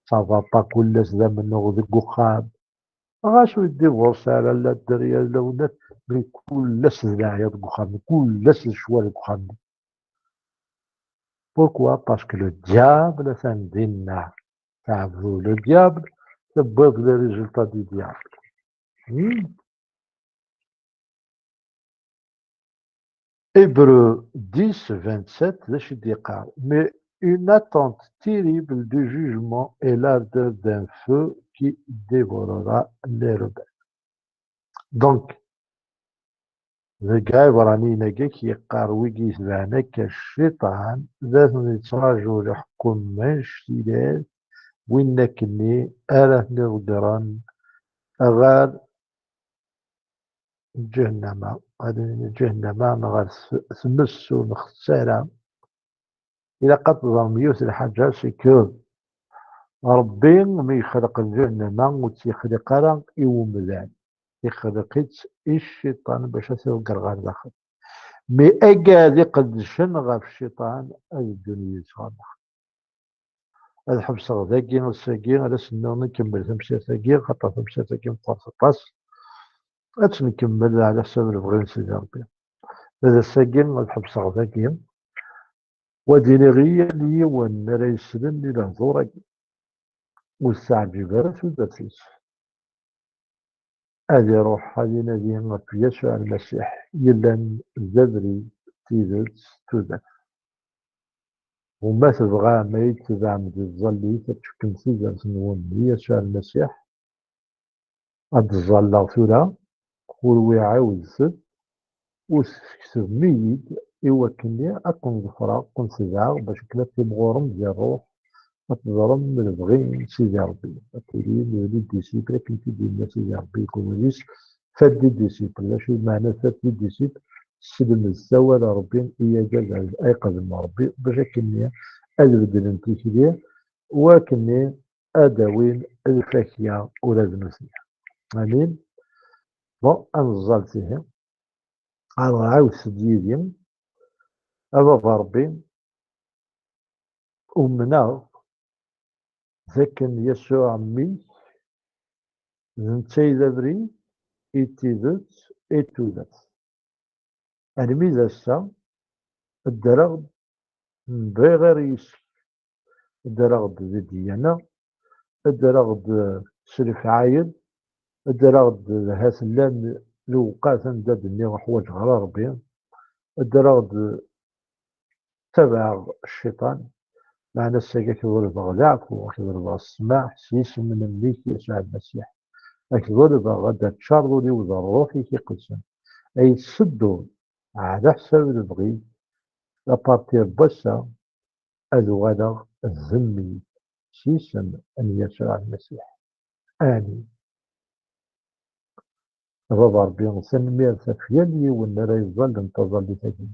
ça va pas, kul ass d amennuɣ deg uxxam. Ɣas ur yeddivorsi ara, la dderya, la unat, mais kul ass d leɛya deg uxxam, kul ass d ccwal deg uxxam. Pourquoi? Parce que le diable atan dinna. Teɛbdu le diable, tewwiḍ les résultats du diable. Hmm. Hébreux dix, vingt-sept, d acu i d-yeqqar? Mais une attente terrible du jugement et l'ardeur d'un feu qui dévorera les rebelles. Donc, deg Iɛebraniyen-agi, k-yeqqar wigi yetebɛen akka cciṭan, d at-, nettṛaǧu leḥkem anect-ilat, win akkenni ara ten-iḍeggren ɣer ǧahennama, ɣer ǧahennama neɣ ɣer t-, tmes ur nxess ara. Ilaq ad teẓrem yiwet lḥaǧa, c'est que Ṛebbi mi yexleq lǧahennama ur tt-yexliq ara i umdan, ixleq-itt i cciṭan bac ad t-iḍegger ɣer daxel. Mi agad iqeddcen ɣef cciṭan ad ddun yid-s ɣer daxel. Ad ḥebseɣ dagi ass-agi, ad as-nniɣ nkemmel tamsirt-agi, xaṭer tamsirt-agi meqqret aṭas. Ad tt-nkemmel ɛla ḥsab lebɣi n Sidi Ṛebbi. D ass-agi ad ḥebseɣ dagi, u ad iniɣ i yal yiwen ara yeslen i lehdur-agi, ur s-teɛǧib ara tudert-is, ad iruḥ ad inadi ɣef Yasuɛ Lmasiḥ, yellan d abrid, d tidet, d tudert. U ma tebɣam ad yi-tebɛem di tẓallit, ad tefkem tudert-nwen i Yasuɛ Lmasiḥ, ad d-ẓalleɣ tura, ur wi ɛiwdet, ur tfektem-iyi-d, i wakken ad ken-ḍefreɣ, ad ken-tebɛeɣ, bac akken ad timɣurem di ṛṛuḥ, ad teẓrem lebɣi n Sidi Ṛebbi, ad tilim d les disciples, akken i d-yenna Sidi Ṛebbi deg wawal-is, faites des disciples. D acu i meɛna faites des disciples? Sselmedet awal n Ṛebbi i yagad ay qedmen Ṛebbi, bac akkenni ad beddlen tikli, u akkenni ad d-awin lfakya ula d nutni. Amin. Bon, ad neẓẓal tihi. Ɛawdet-d yid-i, a Baba Ṛebbi, umneɣ d akken Yasuɛ Mmi-k d netta i d abrid, i d tidet, i d tudert. Armi d ass-a, ddreɣ-d, mebɣiɣ ara yis-k. Ddreɣ-d di ddyana, ddreɣ-d s lefɛayel, ddreɣ-d ahat llan lewqat anda d-nniɣ ḥwaǧeɣ ara Ṛebbi, ddreɣ-d ttabaɛeɣ cciṭan, meɛna ass-agi ad k-ḍelbeɣ leɛfu, ad k-ḍelbeɣ ssmaḥ s yisem n Mmi-k Yasuɛ Lmasiḥ. Ad k-ḍelbeɣ ad d-teččareḍ ul-iw d ṛṛuḥ-ik iqedsen, ad yi-tessedduḍ ɛla ḥsab lebɣi-k, à partir n wass-a ad uɣaleɣ d mmi-k s yisem n Yasuɛ Lmasiḥ. Amin. A Baba Ṛebbi, tanemmirt ɣef yal yiwen ara yeẓẓallen taẓallit-agi.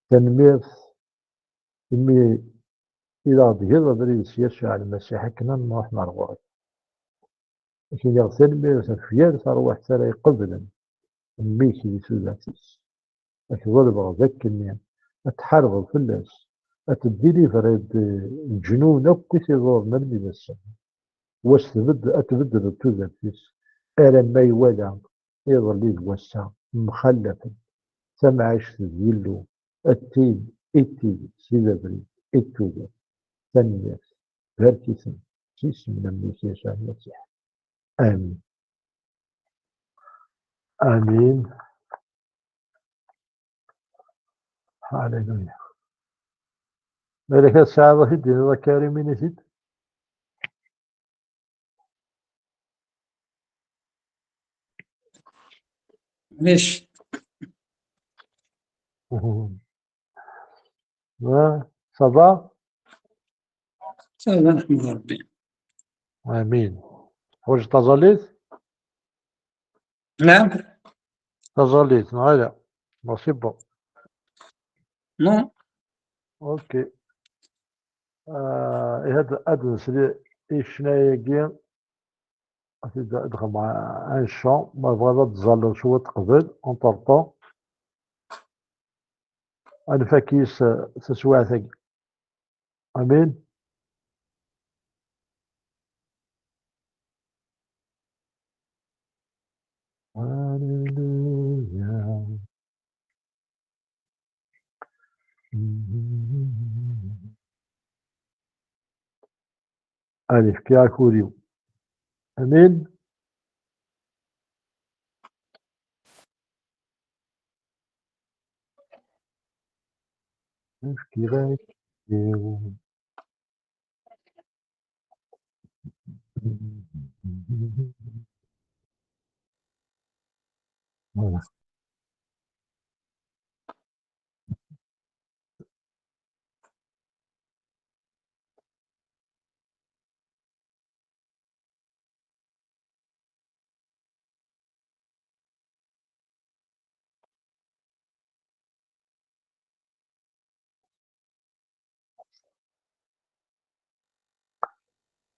Tanemmirt imi i d aɣ-d-tgiḍ abrid s Yasuɛ Lmasiḥ akken ad nruḥ ɣer ɣur-k. Ad k-iniɣ tanemmirt ɣef yal tarwiḥt ara iqeblen mmi-k di tudert-is. Ad k-ḍelbeɣ d akkenni ad tḥarbeḍ fell-as, ad t-ddilivriḍ d leǧnun akk i t-iḍuren armi d ass-a. U ad s-tbedd-, ad tbeddleḍ tudert-is, alamma iwala iḍelli d wass-a mxallafen. Tamɛict d Yillu, d tid i d tidet, i d abrid, i d tudert. Tanemmirt. Barek-iten. s yisem n Mmi-s Yasuɛ Lmasiḥ. Amin. Amin. Haleluya. Ma yella kra tesɛiḍ ad t-id-tiniḍ a Karim, ini-t-id. Mulac. Hein, ça va? Ça va, نحمد ربي. Amin. Teḥwaǧeḍ taẓallit? نعم. Taẓallit, neɣ ala? Non, c'est bon. Non. Ok. Ah, ihi ad, ad nsel i ccna-agi. Ad t-id-, ad xedmeɣ un chant. Ma tebɣiḍ ad tẓalliḍ cwiṭ qbel, entre-temps. Ad nfak yis taswiɛt-agi. Amin. Haleluya. Allez, fkiɣ akud-iw. Amin. Fkiɣ akud-iw. Voilà.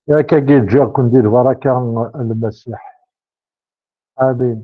Yak-agi ǧǧiɣ-ken di lbaraka n Lmasiḥ. Amin.